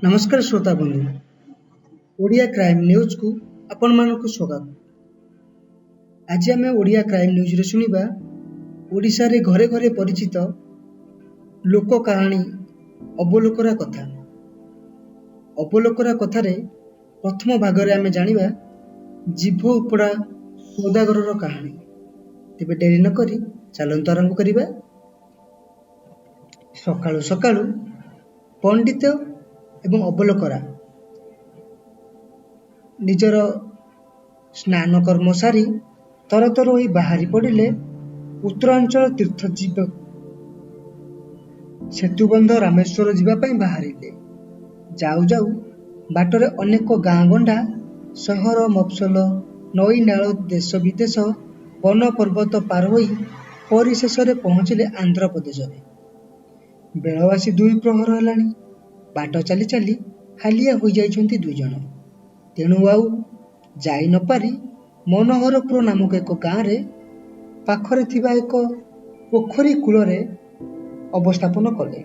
ନମସ୍କାର ଶ୍ରୋତା ବନ୍ଧୁ, ଓଡ଼ିଆ କ୍ରାଇମ୍ ନ୍ୟୁଜ୍କୁ ଆପଣମାନଙ୍କୁ ସ୍ୱାଗତ। ଆଜି ଆମେ ଓଡ଼ିଆ କ୍ରାଇମ୍ ନ୍ୟୁଜ୍ରେ ଶୁଣିବା ଓଡ଼ିଶାରେ ଘରେ ଘରେ ପରିଚିତ ଲୋକ କାହାଣୀ ଅବଲୋକରା କଥା। ଅବଲୋକରା କଥାରେ ପ୍ରଥମ ଭାଗରେ ଆମେ ଜାଣିବା ଜିଭ ଉପଡ଼ା ସୌଦାଗରର କାହାଣୀ। ତେବେ ଡେରି ନକରି ଚାଲନ୍ତୁ ଆରମ୍ଭ କରିବା। ସକାଳୁ ସକାଳୁ ପଣ୍ଡିତ ଏବଂ ଅବଲୋକରା ନିଜର ସ୍ନାନ କର୍ମ ସାରି ତରତର ହୋଇ ବାହାରି ପଡ଼ିଲେ ଉତ୍ତରାଞ୍ଚଳ ତୀର୍ଥ ଯିବ, ସେତୁବନ୍ଧ ରାମେଶ୍ୱର ଯିବା ପାଇଁ ବାହାରିଲେ। ଯାଉ ଯାଉ ବାଟରେ ଅନେକ ଗାଁ ଗଣ୍ଡା, ସହର ମଫସଲ, ନଈ ନାଳ, ଦେଶ ବିଦେଶ, ବନ ପର୍ବତ ପାର ହୋଇ ପରିଶେଷରେ ପହଞ୍ଚିଲେ ଆନ୍ଧ୍ରପ୍ରଦେଶରେ। ବେଳ ଆସି ଦୁଇ ପ୍ରହର ହେଲାଣି। ବାଟ ଚାଲି ଚାଲି ହାଲିଆ ହୋଇଯାଇଛନ୍ତି ଦୁଇଜଣ। ତେଣୁ ଆଉ ଯାଇ ନପାରି ମନୋହରପୁର ନାମକ ଏକ ଗାଁରେ ପାଖରେ ଥିବା ଏକ ପୋଖରୀ କୂଳରେ ଅବସ୍ଥାପନ କଲେ।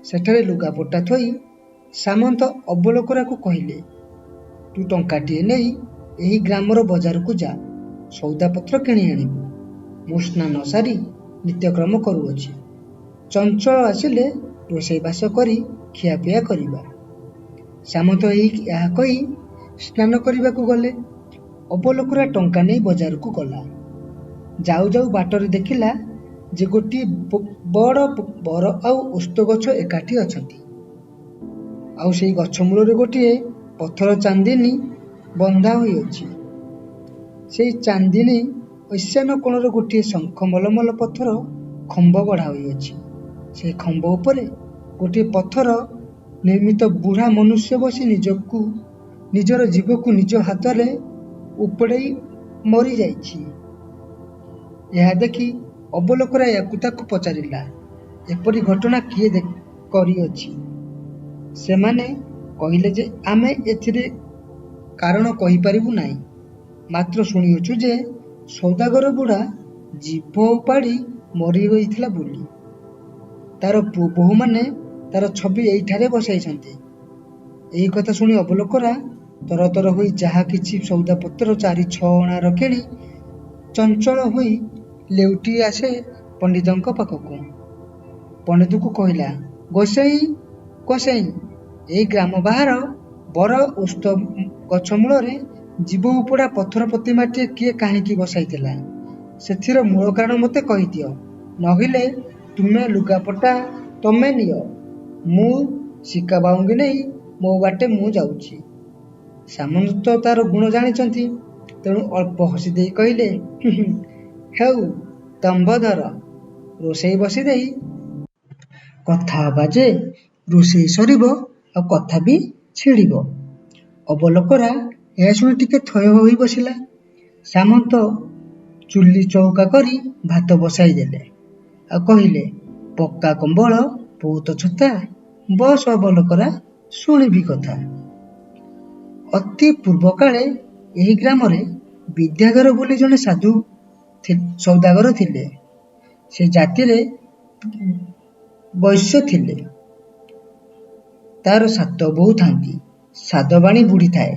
ସେଠାରେ ଲୁଗାପଟା ଥୋଇ ସାମନ୍ତ ଅବଲୋକରାକୁ କହିଲେ, ତୁ ଟଙ୍କାଟିଏ ନେଇ ଏହି ଗ୍ରାମର ବଜାରକୁ ଯା, ସଉଦାପତ୍ର କିଣି ଆଣିବୁ। ମୁଁ ସ୍ନାନ ସାରି ନିତ୍ୟକ୍ରମ କରୁଅଛି। ଚଞ୍ଚଳ ଆସିଲେ ରୋଷେଇବାସ କରି ଖିଆପିଆ କରିବା। ସାମନ୍ତ ଏହା କହି ସ୍ନାନ କରିବାକୁ ଗଲେ। ଅବଲୋକରା ଟଙ୍କା ନେଇ ବଜାରକୁ ଗଲା। ଯାଉ ଯାଉ ବାଟରେ ଦେଖିଲା ଯେ ଗୋଟିଏ ବଡ଼ ବର ଆଉ ଓସ୍ତ ଗଛ ଏକାଠି ଅଛନ୍ତି, ଆଉ ସେଇ ଗଛ ମୂଳରେ ଗୋଟିଏ ପଥର ଚାନ୍ଦିନୀ ବନ୍ଧା ହୋଇଅଛି। ସେଇ ଚାନ୍ଦିନୀ ଐଶାନ୍ୟ କୋଣରେ ଗୋଟିଏ ଶଙ୍ଖ ମଲମଲ ପଥର ଖମ୍ବ ଗଢ଼ା ହୋଇଅଛି। ସେଇ ଖମ୍ବ ଉପରେ ଗୋଟିଏ ପଥର ନିର୍ମିତ ବୁଢ଼ା ମନୁଷ୍ୟ ବସି ନିଜକୁ ନିଜର ଜୀବକୁ ନିଜ ହାତରେ ଉପଡ଼େଇ ମରିଯାଇଛି। ଏହା ଦେଖି ଅବଲୋକରା ୟାକୁ ତାକୁ ପଚାରିଲା, ଏପରି ଘଟଣା କିଏ କରିଅଛି? ସେମାନେ କହିଲେ ଯେ ଆମେ ଏଥିରେ କାରଣ କହିପାରିବୁ ନାହିଁ, ମାତ୍ର ଶୁଣିଅଛୁ ଯେ ସୌଦାଗର ବୁଢ଼ା ଜିଭ ଉପାଡ଼ି ମରିଯାଇଥିଲା ବୋଲି। ତାର ପୁଅ ବୋହୂମାନେ ତାର ଛବି ଏଇଠାରେ ବସାଇଛନ୍ତି। ଏହି କଥା ଶୁଣି ଅବଲୋକରା ତରତର ହୋଇ ଯାହା କିଛି ସଉଦାପତ୍ର 4-6 ଅଣାର କିଣି ଚଞ୍ଚଳ ହୋଇ ଲେଉଟି ଆସେ ପଣ୍ଡିତଙ୍କ ପାଖକୁ। ପଣ୍ଡିତଙ୍କୁ କହିଲା, ଗୋସାଇଁ ଗୋସାଇଁ, ଏହି ଗ୍ରାମ ବାହାର ବର ଓସ୍ତ ଗଛ ମୂଳରେ ଜୀବ ଉପୁଡ଼ା ପଥର ପ୍ରତିମାଟିଏ କିଏ କାହିଁକି ବସାଇଥିଲା? ସେଥିର ମୂଳ କାରଣ ମୋତେ କହିଦିଅ, ନହିଲେ ତୁମେ ଲୁଗାପଟା ତମେ ନିଅ, ମୁଁ ଶିକା ବାଉଙ୍ଗି ନେଇ ମୋ ବାଟେ ମୁଁ ଯାଉଛି। ସାମନ୍ତ ତାର ଗୁଣ ଜାଣିଛନ୍ତି, ତେଣୁ ଅଳ୍ପ ହସି ଦେଇ କହିଲେ, ହେଉ ତମ୍ବ ଧର, ରୋଷେଇ ବସିଦେଇ କଥା ହବା ଯେ ରୋଷେଇ ସରିବ ଆଉ କଥା ବି ଛିଡ଼ିବ। ଅବଲୋକରା ଏହା ଶୁଣି ଟିକେ ଥୟ ହୋଇ ବସିଲା। ସାମନ୍ତ ଚୁଲି ଚଉକା କରି ଭାତ ବସାଇ ଦେଲେ ଆଉ କହିଲେ, ପକ୍କା କମ୍ବଳ ବହୁତ ଛତା, ବସ ଅବଲୋକରା ଶୁଣିବି କଥା। ଅତି ପୂର୍ବକାଳେ ଏହି ଗ୍ରାମରେ ବିଦ୍ୟାଧର ବୋଲି ଜଣେ ସାଧୁ ସୌଦାଗର ଥିଲେ। ସେ ଜାତିରେ ବୈଶ୍ୟ ଥିଲେ। ତାର 7 ବୋହୂ ଥାନ୍ତି, ସାଦବାଣୀ ବୁଢ଼ୀ ଥାଏ।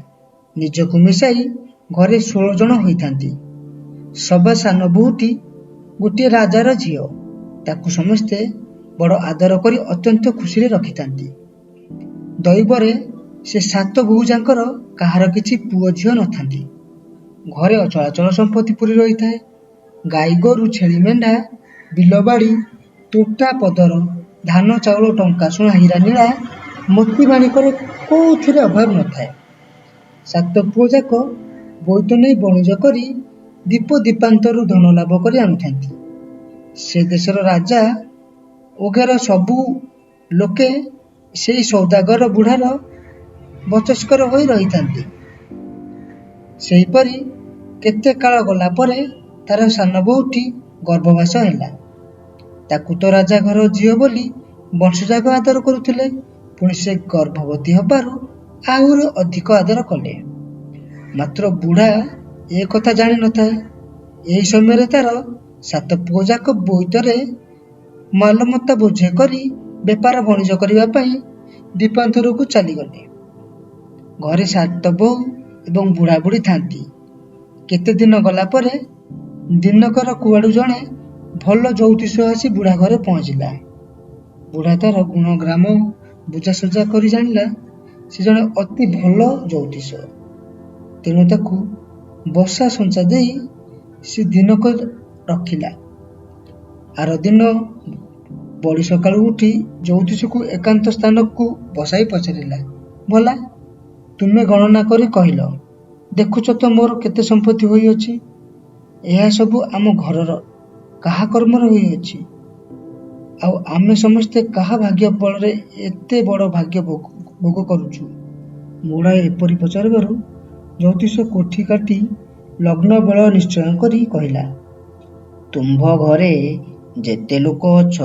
ନିଜକୁ ମିଶାଇ ଘରେ 16 ଜଣ ହୋଇଥାନ୍ତି। ସବା ସାନ ବୋହୂଟି ଗୋଟିଏ ରାଜାର ଝିଅ। ତାକୁ ସମସ୍ତେ ବଡ଼ ଆଦର କରି ଅତ୍ୟନ୍ତ ଖୁସିରେ ରଖିଥାନ୍ତି। ଦୈବରେ ସେ 7 ବୋହୂଯାଙ୍କର କାହାର କିଛି ପୁଅ ଝିଅ ନଥାନ୍ତି। ଘରେ ଅଚଳାଚଳ ସମ୍ପତ୍ତି ପୂରି ରହିଥାଏ। ଗାଈ ଗୋରୁ, ଛେଳି ମେଣ୍ଢା, ବିଲବାଡ଼ି, ତୋଟା ପଦର, ଧାନ ଚାଉଳ, ଟଙ୍କା ସୁନା, ହୀରା ନୀଳା, ମୋତି ମାଣିକର କୋଉଥିରେ ଅଭାବ ନଥାଏ। 7 ପୁଅ ଯାକ ବୋଇତ ନେଇ ବଣିଜ କରି ଦୀପ ଦୀପାନ୍ତରୁ ଧନ ଲାଭ କରି ଆଣୁଥାନ୍ତି। ସେ ଦେଶର ରାଜା ଓଗେର ସବୁ ଲୋକେ ସେଇ ସୌଦାଗର ବୁଢ଼ାର ବଚସ୍କର ହୋଇ ରହିଥାନ୍ତି। ସେହିପରି କେତେ କାଳ ଗଲା ପରେ ତାର ସାନ ବୋହୂଟି ଗର୍ଭବାସ ହେଲା। ତାକୁ ତ ରାଜା ଘର ଝିଅ ବୋଲି ବଂଶଯାକ ଆଦର କରୁଥିଲେ, ପୁଣି ସେ ଗର୍ଭବତୀ ହେବାରୁ ଆହୁରି ଅଧିକ ଆଦର କଲେ। ମାତ୍ର ବୁଢ଼ା ଏ କଥା ଜାଣିନଥାଏ। ଏହି ସମୟରେ ତାର 7 ପୁଅ ଯାକ ବୋଇତରେ ମାଲମତା ବୋଝେ କରି ବେପାର ବଣିଜ କରିବା ପାଇଁ ଦ୍ୱୀପାନ୍ତରକୁ ଚାଲିଗଲେ। ଘରେ ସାତ ବୋହୂ ଏବଂ ବୁଢ଼ା ବୁଢ଼ୀ ଥାନ୍ତି। କେତେ ଦିନ ଗଲା ପରେ ଦିନକର କୁଆଡ଼ୁ ଜଣେ ଭଲ ଜ୍ୟୋତିଷ ଆସି ବୁଢ଼ା ଘରେ ପହଞ୍ଚିଲା। ବୁଢ଼ା ତାର ଗୁଣଗ୍ରାମ ବୁଝାସୁଝା କରି ଜାଣିଲା ସେ ଜଣେ ଅତି ଭଲ ଜ୍ୟୋତିଷ। ତେଣୁ ତାକୁ ବସା ସଞ୍ଚା ଦେଇ ସେ ଦିନକ ରଖିଲା। ଆରଦିନ ବଡ଼ି ସକାଳୁ ଉଠି ଜ୍ୟୋତିଷକୁ ଏକାନ୍ତ ସ୍ଥାନକୁ ବସାଇ ପଚାରିଲା, ଭଲା ତୁମେ ଗଣନା କରି କହିଲ, ଦେଖୁଛ ତ ମୋର କେତେ ସମ୍ପତ୍ତି ହୋଇଅଛି। ଏହା ସବୁ ଆମ ଘରର କାହା କର୍ମରେ ହୋଇଅଛି? ଆଉ ଆମେ ସମସ୍ତେ କାହା ଭାଗ୍ୟ ବଳରେ ଏତେ ବଡ଼ ଭାଗ୍ୟ ଭୋଗ କରୁଛୁ? ବୁଢ଼ା ଏପରି ପଚାରିବାରୁ ଜ୍ୟୋତିଷ କୋଠି କାଟି ଲଗ୍ନ ବେଳ ନିଶ୍ଚୟ କରି କହିଲା, ତୁମ୍ଭ ଘରେ ଯେତେ ଲୋକ ଅଛ,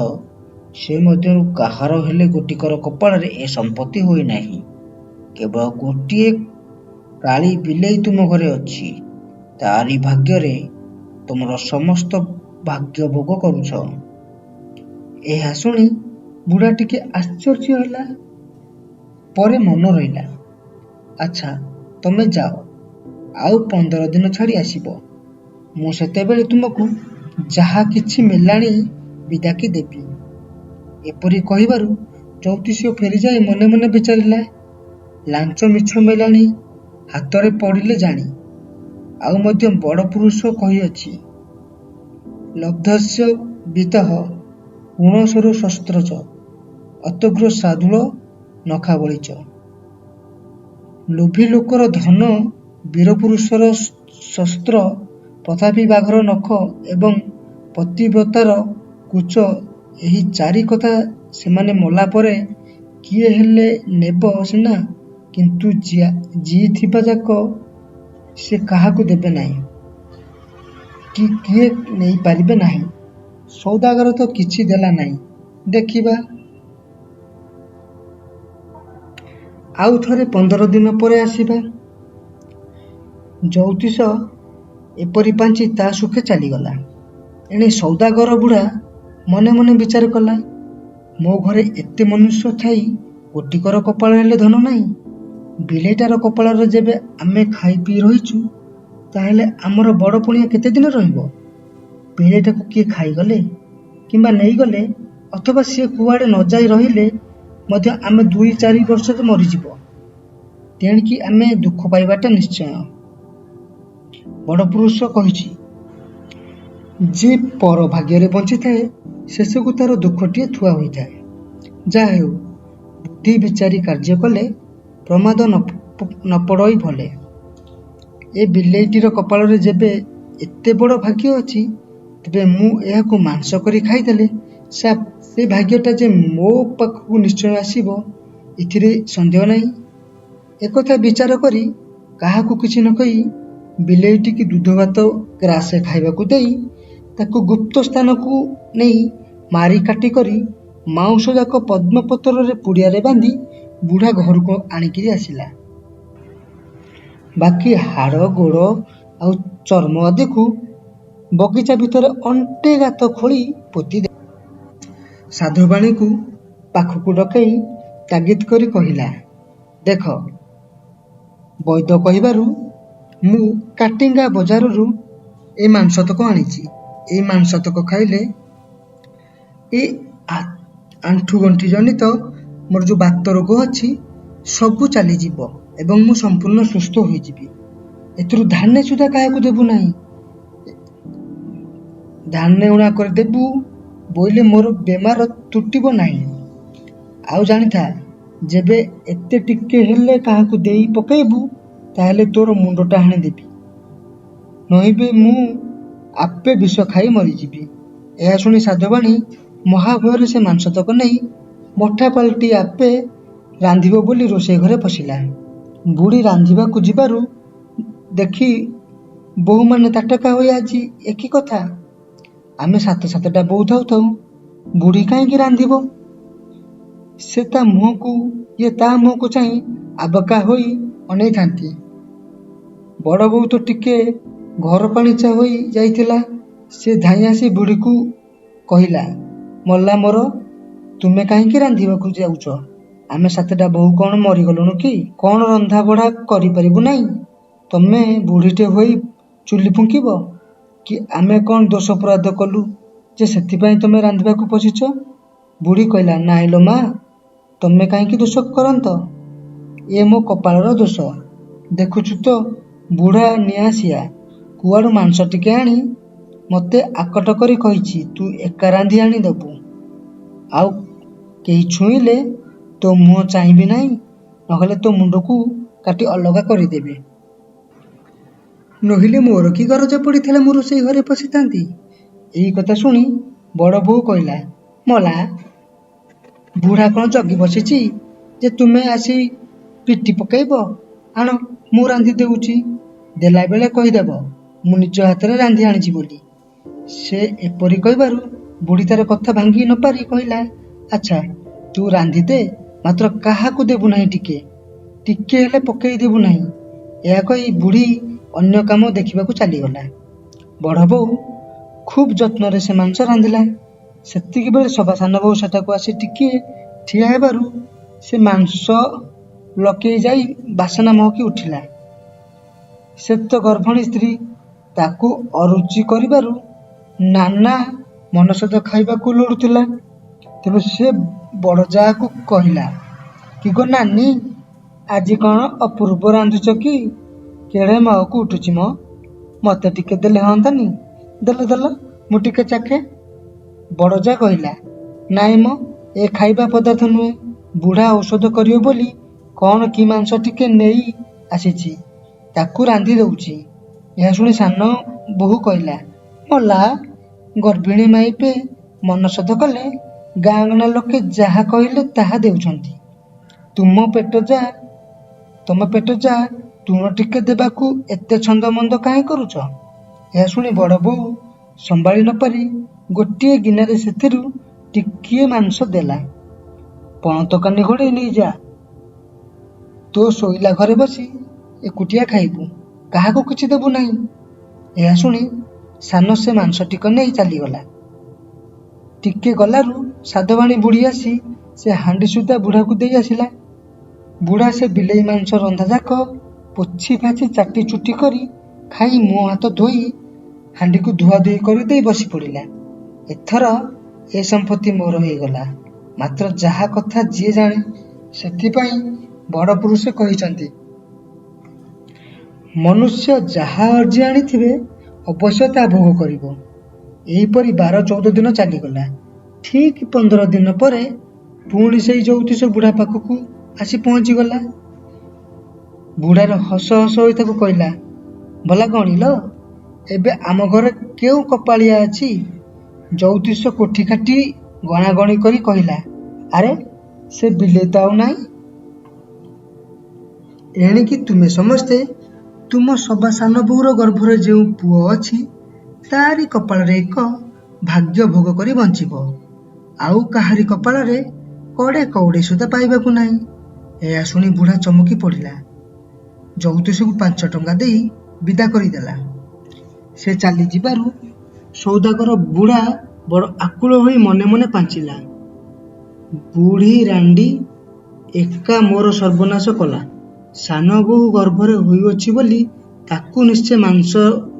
ସେ ମଧ୍ୟରୁ କାହାର ହେଲେ ଗୋଟିକର କପାଳରେ ଏ ସମ୍ପତ୍ତି ହୋଇନାହିଁ। କେବଳ ଗୋଟିଏ କାଳି ବିଲେଇ ତୁମ ଘରେ ଅଛି, ତାରି ଭାଗ୍ୟରେ ତୁମର ସମସ୍ତ ଭାଗ୍ୟ ଭୋଗ କରୁଛ। ଏହା ଶୁଣି ବୁଢ଼ା ଟିକେ ଆଶ୍ଚର୍ଯ୍ୟ ହେଲା, ପରେ ମନ ରହିଲା। ଆଚ୍ଛା, ତମେ ଯାଅ, ଆଉ 15 ଦିନ ଛାଡ଼ି ଆସିବ। ମୁଁ ସେତେବେଳେ ତୁମକୁ ଯାହା କିଛି ମେଲାଣି ବିଦାକି ଦେବି। ଏପରି କହିବାରୁ ଜ୍ୟୋତିଷ ଫେରିଯାଇ ମନେ ମନେ ବିଚାରିଲା, ଲାଞ୍ଚ ମିଛ ମେଲାଣି ହାତରେ ପଡ଼ିଲେ ଜାଣି। ଆଉ ମଧ୍ୟ ବଡ଼ ପୁରୁଷ କହିଅଛି, ଲବ୍ଧସ୍ୟ ବିତ୍ତଃ ଗୁଣସରୁ ଶସ୍ତ୍ରଚ ଅତଗ୍ର ସାଧୁଳ ନଖାବଳିଚ। ଲୋଭୀ ଲୋକର ଧନ, ବୀରପୁରୁଷର ଶସ୍ତ୍ର, ପ୍ରତାପୀ ବାଘର ନଖ ଏବଂ ପତିବ୍ରତାର କୁଚ, ଏହି ଚାରି କଥା ସେମାନେ ମଲା ପରେ କିଏ ହେଲେ ନେବ ସିନା, କିନ୍ତୁ ଜିଇଥିବା ଯାକ ସେ କାହାକୁ ଦେବେ ନାହିଁ କି କିଏ ନେଇପାରିବେ ନାହିଁ। ସୌଦାଗର ତ କିଛି ଦେଲା ନାହିଁ, ଦେଖିବା। ଆଉ ଥରେ 15 ଦିନ ପରେ ଆସିବା। ଜ୍ୟୋତିଷ ଏପରି ପାଞ୍ଚି ତା ସୁଖେ ଚାଲିଗଲା। ଏଣେ ସୌଦାଗର ବୁଢ଼ା ମନେ ମନେ ବିଚାର କଲା, ମୋ ଘରେ ଏତେ ମନୁଷ୍ୟ ଥାଇ ଗୋଟିକର କପାଳରେ ହେଲେ ଧନ ନାହିଁ। ବିଲେଇଟାର କପାଳରେ ଯେବେ ଆମେ ଖାଇ ପିଇ ରହିଛୁ, ତାହେଲେ ଆମର ବଡ଼ ପଣିଆ କେତେ ଦିନ ରହିବ? ବିଲେଇଟାକୁ କିଏ ଖାଇଗଲେ କିମ୍ବା ନେଇଗଲେ ଅଥବା ସିଏ କୁଆଡ଼େ ନଯାଇ ରହିଲେ ମଧ୍ୟ ଆମେ 2-4 ବର୍ଷରେ ମରିଯିବ। ତେଣିକି ଆମେ ଦୁଃଖ ପାଇବାଟା ନିଶ୍ଚୟ। ବଡ଼ ପୁରୁଷ କହିଛି, ଯେ ପର ଭାଗ୍ୟରେ ବଞ୍ଚିଥାଏ ଶେଷକୁ ତାର ଦୁଃଖଟିଏ ଥୁଆ ହୋଇଥାଏ। ଯାହା ହେଉ, ବୁଦ୍ଧି ବିଚାରି କାର୍ଯ୍ୟ କଲେ ପ୍ରମାଦ ନ ପଡ଼ଇ ଭଲେ। ଏ ବିଲେଇଟିର କପାଳରେ ଯେବେ ଏତେ ବଡ଼ ଭାଗ୍ୟ ଅଛି, ତେବେ ମୁଁ ଏହାକୁ ମାଂସ କରି ଖାଇଦେଲେ ସେ ଭାଗ୍ୟଟା ଯେ ମୋ ପାଖକୁ ନିଶ୍ଚୟ ଆସିବ, ଏଥିରେ ସନ୍ଦେହ ନାହିଁ। ଏକଥା ବିଚାର କରି କାହାକୁ କିଛି ନ କହି ବିଲେଇଟିକି ଦୁଧ ଭାତ ଗ୍ରାସେ ଖାଇବାକୁ ଦେଇ ତାକୁ ଗୁପ୍ତ ସ୍ଥାନକୁ ନେଇ ମାରି କାଟି କରି ମାଉଁସ ଯାକ ପଦ୍ମପତ୍ରରେ ପୁଡ଼ିଆରେ ବାନ୍ଧି ବୁଢ଼ା ଘରକୁ ଆଣିକିରି ଆସିଲା। ବାକି ହାଡ଼ ଗୋଡ଼ ଆଉ ଚର୍ମ ଆଦିକୁ ବଗିଚା ଭିତରେ ଅଣ୍ଟେ ଗାତ ଖୋଳି ପୋତି ଦେଲା। ସାଧୁବାଣୀକୁ ପାଖକୁ ଡକାଇ ତାଗିଦ କରି କହିଲା, ଦେଖ, ବୈଦ କହିବାରୁ ମୁଁ କାଟିଙ୍ଗା ବଜାରରୁ ଏ ମାଂସତକ ଆଣିଛି। ଏଇ ମାଂସତକ ଖାଇଲେ ଏ ଆଣ୍ଠୁଗଣ୍ଠି ଜନିତ ମୋର ଯେଉଁ ବାତ ରୋଗ ଅଛି ସବୁ ଚାଲିଯିବ ଏବଂ ମୁଁ ସମ୍ପୂର୍ଣ୍ଣ ସୁସ୍ଥ ହୋଇଯିବି। ଏଥିରୁ ଧାନେ ସୁଦ୍ଧା କାହାକୁ ଦେବୁ ନାହିଁ। ଧାନେ ଊଣା କରିଦେବୁ ବୋଇଲେ ମୋର ବେମାର ତୁଟିବ ନାହିଁ। ଆଉ ଜାଣିଥା, ଯେବେ ଏତେ ଟିକେ ହେଲେ କାହାକୁ ଦେଇ ପକାଇବୁ, ତାହେଲେ ତୋର ମୁଣ୍ଡଟା ହାଣିଦେବି, ନହିବେ ମୁଁ ଆପେ ବିଷ ଖାଇ ମରିଯିବି। ଏହା ଶୁଣି ସାଧୁବାଣୀ ମହାଭୟରେ ସେ ମାଂସତକ ନେଇ ମଠା ପାଲଟି ଆପେ ରାନ୍ଧିବ ବୋଲି ରୋଷେଇ ଘରେ ପଶିଲା। ବୁଢ଼ୀ ରାନ୍ଧିବାକୁ ଯିବାରୁ ଦେଖି ବୋହୂମାନେ ତାଟକା ହୋଇ, ଆଜି ଏକି କଥା, ଆମେ 7-7ଟା ବୋହୂ ଥାଉ ଥାଉ ବୁଢ଼ୀ କାହିଁକି ରାନ୍ଧିବ? ସେ ତା ମୁହଁକୁ ଇଏ ତା ମୁହଁକୁ ଚାହିଁ ଆବକା ହୋଇ ଅନେଇଥାନ୍ତି। ବଡ଼ ବୋହୂ ତ ଟିକେ ଘର ପାଣିଚା ହୋଇ ଯାଇଥିଲା। ସେ ଧାଇଁ ଆସି ବୁଢ଼ୀକୁ କହିଲା, ମଲା ମୋର, ତୁମେ କାହିଁକି ରାନ୍ଧିବାକୁ ଯାଉଛ? ଆମେ 7ଟା ବୋହୂ କ'ଣ ମରିଗଲୁଣୁ କି? କ'ଣ ରନ୍ଧାବଢ଼ା କରିପାରିବୁ ନାହିଁ? ତମେ ବୁଢ଼ୀଟେ ହୋଇ ଚୁଲି ଫୁଙ୍କିବ କି? ଆମେ କ'ଣ ଦୋଷ ଅପରାଧ କଲୁ ଯେ ସେଥିପାଇଁ ତମେ ରାନ୍ଧିବାକୁ ପଶିଛ? ବୁଢ଼ୀ କହିଲା, ନାଇଁ ଲୋ ମା, ତମେ କାହିଁକି ଦୋଷ କରନ୍ତ? ଏ ମୋ କପାଳର ଦୋଷ। ଦେଖୁଛୁ ତ ବୁଢ଼ା ନିଆସିଆ କୁଆଡ଼ୁ ମାଂସ ଟିକେ ଆଣି ମୋତେ ଆକଟ କରି କହିଛି, ତୁ ଏକା ରାନ୍ଧି ଆଣି ଦେବୁ, ଆଉ କେହି ଛୁଇଁଲେ ତୋ ମୁହଁ ଚାହିଁବି ନାହିଁ, ନହେଲେ ତୋ ମୁଣ୍ଡକୁ କାଟି ଅଲଗା କରିଦେବି। ନୋହିଲେ ମୋର କି ଗରଜ ପଡ଼ିଥିଲା ମୁଁ ରୋଷେଇ ଘରେ ପଶିଥାନ୍ତି? ଏହି କଥା ଶୁଣି ବଡ଼ ବୋହୂ କହିଲା, ମଲା, ବୁଢ଼ା କ'ଣ ଜଗି ବସିଛି ଯେ ତୁମେ ଆସି ପିଟି ପକାଇବ? ଆଣ, ମୁଁ ରାନ୍ଧି ଦେଉଛି। ଦେଲାବେଳେ କହିଦେବ ମୁଁ ନିଜ ହାତରେ ରାନ୍ଧି ଆଣିଛି ବୋଲି। ସେ ଏପରି କହିବାରୁ ବୁଢ଼ୀ ତାର କଥା ଭାଙ୍ଗି ନପାରି କହିଲା, ଆଚ୍ଛା, ତୁ ରାନ୍ଧିଦେ, ମାତ୍ର କାହାକୁ ଦେବୁ ନାହିଁ, ଟିକେ ଟିକେ ହେଲେ ପକେଇ ଦେବୁ ନାହିଁ। ଏହା କହି ବୁଢ଼ୀ ଅନ୍ୟ କାମ ଦେଖିବାକୁ ଚାଲିଗଲା। ବଡ଼ ବୋହୂ ଖୁବ୍ ଯତ୍ନରେ ସେ ମାଂସ ରାନ୍ଧିଲା। ସେତିକିବେଳେ ସବା ସାନ ବୋହୂ ସେଠାକୁ ଆସି ଟିକିଏ ଠିଆ ହେବାରୁ ସେ ମାଂସ ଲକେଇ ଯାଇ ବାସନା ମହକି ଉଠିଲା। ସେ ତ ଗର୍ଭିଣୀ ସ୍ତ୍ରୀ, ତାକୁ ଅରୁଚି କରିବାରୁ ନାନା ମନସଦ ଖାଇବାକୁ ଲୋଡ଼ୁଥିଲା। ତେଣୁ ସେ ବଡ଼ ଯାଆକୁ କହିଲା, କି ଗୋ ନାନୀ, ଆଜି କ'ଣ ଅପୂର୍ବ ରାନ୍ଧୁଛ କି? କେଡ଼େ ମହକୁ ଉଠୁଛି ମ! ମୋତେ ଟିକେ ଦେଲେ ହଅନ୍ତାନି? ଦେଲ ଦେଲ, ମୁଁ ଟିକେ ଚାଖେ। ବଡ଼ ଯା କହିଲା, ନାଇଁ ମ, ଏ ଖାଇବା ପଦାର୍ଥ ନୁହେଁ। ବୁଢ଼ା ଔଷଧ କରିବ ବୋଲି କ'ଣ କି ମାଂସ ଟିକେ ନେଇ ଆସିଛି, ତାକୁ ରାନ୍ଧି ଦେଉଛି। ଏହା ଶୁଣି ସାନ ବୋହୂ କହିଲା, ମଲା, ଗର୍ଭିଣୀ ମାଇପେ ମନସଦ କଲେ ଗାଁ ଗଣ୍ଡା ଲୋକେ ଯାହା କହିଲେ ତାହା ଦେଉଛନ୍ତି। ତୁମ ପେଟ ଯା, ତମ ପେଟ ଯା, ତୁଣ ଟିକେ ଦେବାକୁ ଏତେ ଛନ୍ଦମନ୍ଦ କାହିଁ କରୁଛ? ଏହା ଶୁଣି ବଡ଼ ବୋହୂ ସମ୍ଭାଳି ନପାରି ଗୋଟିଏ ଗିନାରେ ସେଥିରୁ ଟିକିଏ ମାଂସ ଦେଲା। ପଣତ କାନି ଘୋଡ଼େଇ ନେଇଯା, ତୋ ଶୋଇଲା ଘରେ ବସି ଏକୁଟିଆ ଖାଇବୁ, କାହାକୁ କିଛି ଦେବୁ ନାହିଁ। ଏହା ଶୁଣି ସାନ ସେ ମାଂସଟିକ ନେଇ ଚାଲିଗଲା। ଟିକେ ଗଲାରୁ ସାଧବାଣୀ ବୁଢ଼ୀ ଆସି ସେ ହାଣ୍ଡି ସୁଦ୍ଧା ବୁଢ଼ାକୁ ଦେଇ ଆସିଲା। ବୁଢ଼ା ସେ ବିଲେଇ ମାଂସ ରନ୍ଧାଯାକ ପୋଛି ଫାଛି ଚାଟି ଚୁଟି କରି ଖାଇ ମୁହଁ ହାତ ଧୋଇ ହାଣ୍ଡିକୁ ଧୁଆଧୁଇ କରିଦେଇ ବସି ପଡ଼ିଲା। ଏଥର ଏ ସମ୍ପତ୍ତି ମୋର ହୋଇଗଲା। ମାତ୍ର ଯାହା କଥା ଯିଏ ଜାଣେ। ସେଥିପାଇଁ ବଡ଼ ପୁରୁଷେ କହିଛନ୍ତି, ମନୁଷ୍ୟ ଯାହା ଅର୍ଜି ଆଣିଥିବେ ଅବଶ୍ୟ ତାହା ଭୋଗ କରିବ। ଏହିପରି 12-14 ଦିନ ଚାଲିଗଲା। ଠିକ୍ 15 ଦିନ ପରେ ପୁଣି ସେଇ ଜ୍ୟୋତିଷ ବୁଢ଼ା ପାଖକୁ ଆସି ପହଞ୍ଚିଗଲା। ବୁଢ଼ାର ହସ ହସ ହୋଇ ତାକୁ କହିଲା, ଭଲା ଗଣିଲ, ଏବେ ଆମ ଘରେ କେଉଁ କପାଳିଆ ଅଛି? ଜ୍ୟୋତିଷ କୋଠି କାଟି ଗଣାଗଣି କରି କହିଲା, ଆରେ ସେ ବିଲେଇ ତ ଆଉ ନାହିଁ। ଏଣିକି ତୁମେ ସମସ୍ତେ ତୁମ ସବା ସାନ ବୋହୂର ଗର୍ଭରେ ଯେଉଁ ପୁଅ ଅଛି ତାରି କପାଳରେ ଏକ ଭାଗ୍ୟ ଭୋଗ କରି ବଞ୍ଚିବ। ଆଉ କାହାରି କପାଳରେ କଡ଼େ କଉଡ଼ି ସୁଦ୍ଧା ପାଇବାକୁ ନାହିଁ। ଏହା ଶୁଣି ବୁଢ଼ା ଚମକି ପଡ଼ିଲା। ଜ୍ୟୋତିଷକୁ 5 ଟଙ୍କା ଦେଇ ବିଦା କରିଦେଲା। ସେ ଚାଲିଯିବାରୁ ସୌଦାଗର ବୁଢ଼ା ବଡ଼ ଆକୁଳ ହୋଇ ମନେ ମନେ ପାଞ୍ଚିଲା, ବୁଢ଼ୀ ରାଣ୍ଡି ଏକା ମୋର ସର୍ବନାଶ କଲା। ସାନ ବୋହୂ ଗର୍ଭରେ ହୋଇଅଛି ବୋଲି ତାକୁ ନିଶ୍ଚେ ମାଂସ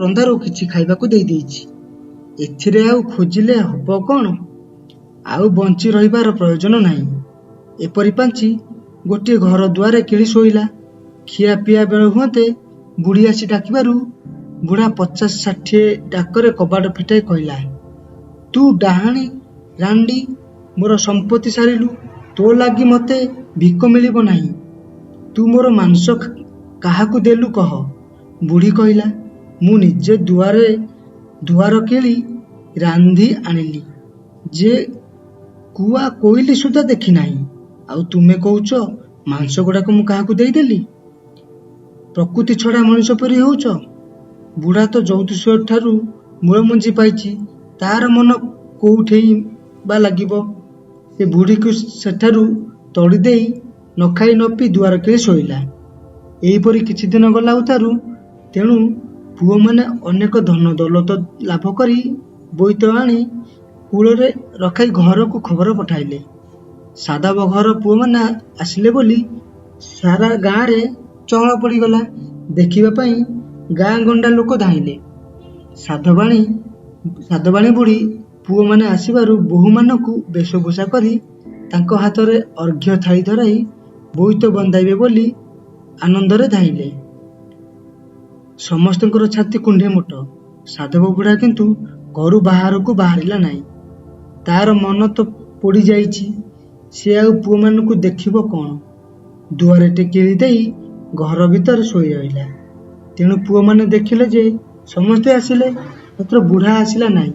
ରନ୍ଧାରୁ କିଛି ଖାଇବାକୁ ଦେଇଦେଇଛି। ଏଥିରେ ଆଉ ଖୋଜିଲେ ହବ କ'ଣ? ଆଉ ବଞ୍ଚି ରହିବାର ପ୍ରୟୋଜନ ନାହିଁ। ଏପରି ପାଞ୍ଚି ଗୋଟିଏ ଘର ଦୁଆରେ କିଳି ଶୋଇଲା। ଖିଆ ପିଆ ବେଳ ହୁଅନ୍ତେ ବୁଢ଼ୀ ଆସି ଡାକିବାରୁ ବୁଢ଼ା 50-60 ଡାକରେ କବାଟ ଫିଟାଇ କହିଲା, ତୁ ଡାହାଣୀ ରାଣ୍ଡି, ମୋର ସମ୍ପତ୍ତି ସାରିଲୁ, ତୋ ଲାଗି ମୋତେ ଭିକ ମିଳିବ ନାହିଁ। ତୁ ମୋର ମାଂସ କାହାକୁ ଦେଲୁ କହ? ବୁଢ଼ୀ କହିଲା, ମୁଁ ନିଜେ ଦୁଆରେ ଦୁଆର କିଳି ରାନ୍ଧି ଆଣିଲି ଯେ କୁଆ କୋଇଲି ସୁଦ୍ଧା ଦେଖିନାହିଁ, ଆଉ ତୁମେ କହୁଛ ମାଂସ ଗୁଡ଼ାକ ମୁଁ କାହାକୁ ଦେଇଦେଲି? ପ୍ରକୃତି ଛଡ଼ା ମଣିଷ ପରି ହେଉଛ। ବୁଢ଼ା ତ ଜ୍ୟୋତିଷ ଠାରୁ ମୂଳମଞ୍ଜି ପାଇଛି, ତାର ମନ କୋଉଠେଇ ବା ଲାଗିବ? ସେ ବୁଢ଼ୀକୁ ସେଠାରୁ ତଡ଼ି ଦେଇ ନ ଖାଇ ନ ପିଇ ଦୁଆର କିଳି ଶୋଇଲା। ଏହିପରି କିଛି ଦିନ ଗଲା ଉତ୍ତାରୁ ତେଣୁ ପୁଅମାନେ ଅନେକ ଧନ ଦୌଲତ ଲାଭ କରି ବୋଇତ ଆଣି କୂଳରେ ରଖାଇ ଘରକୁ ଖବର ପଠାଇଲେ। ସାଧବ ଘର ପୁଅମାନେ ଆସିଲେ ବୋଲି ସାରା ଗାଁରେ ଚହଳ ପଡ଼ିଗଲା। ଦେଖିବା ପାଇଁ ଗାଁ ଗଣ୍ଡା ଲୋକ ଧାଇଁଲେ। ସାଧବାଣୀ ବୁଢ଼ୀ ପୁଅମାନେ ଆସିବାରୁ ବୋହୂମାନଙ୍କୁ ବେଶଭୂଷା କରି ତାଙ୍କ ହାତରେ ଅର୍ଘ୍ୟ ଥାଳି ଧରାଇ ବୋଇତ ବନ୍ଦାଇବେ ବୋଲି ଆନନ୍ଦରେ ଧାଇଁଲେ। ସମସ୍ତଙ୍କର ଛାତି କୁଣ୍ଢେ ମୋଟ। ସାଧବ ବୁଢ଼ା କିନ୍ତୁ ଘରୁ ବାହାରକୁ ବାହାରିଲା ନାହିଁ। ତାର ମନ ତ ପୋଡ଼ି ଯାଇଛି, ସେ ଆଉ ପୁଅମାନଙ୍କୁ ଦେଖିବ କ'ଣ? ଦୁଆରଟି କିଳି ଦେଇ ଘର ଭିତରେ ଶୋଇ ରହିଲା। ତେଣୁ ପୁଅମାନେ ଦେଖିଲେ ଯେ ସମସ୍ତେ ଆସିଲେ, ମାତ୍ର ବୁଢ଼ା ଆସିଲା ନାହିଁ।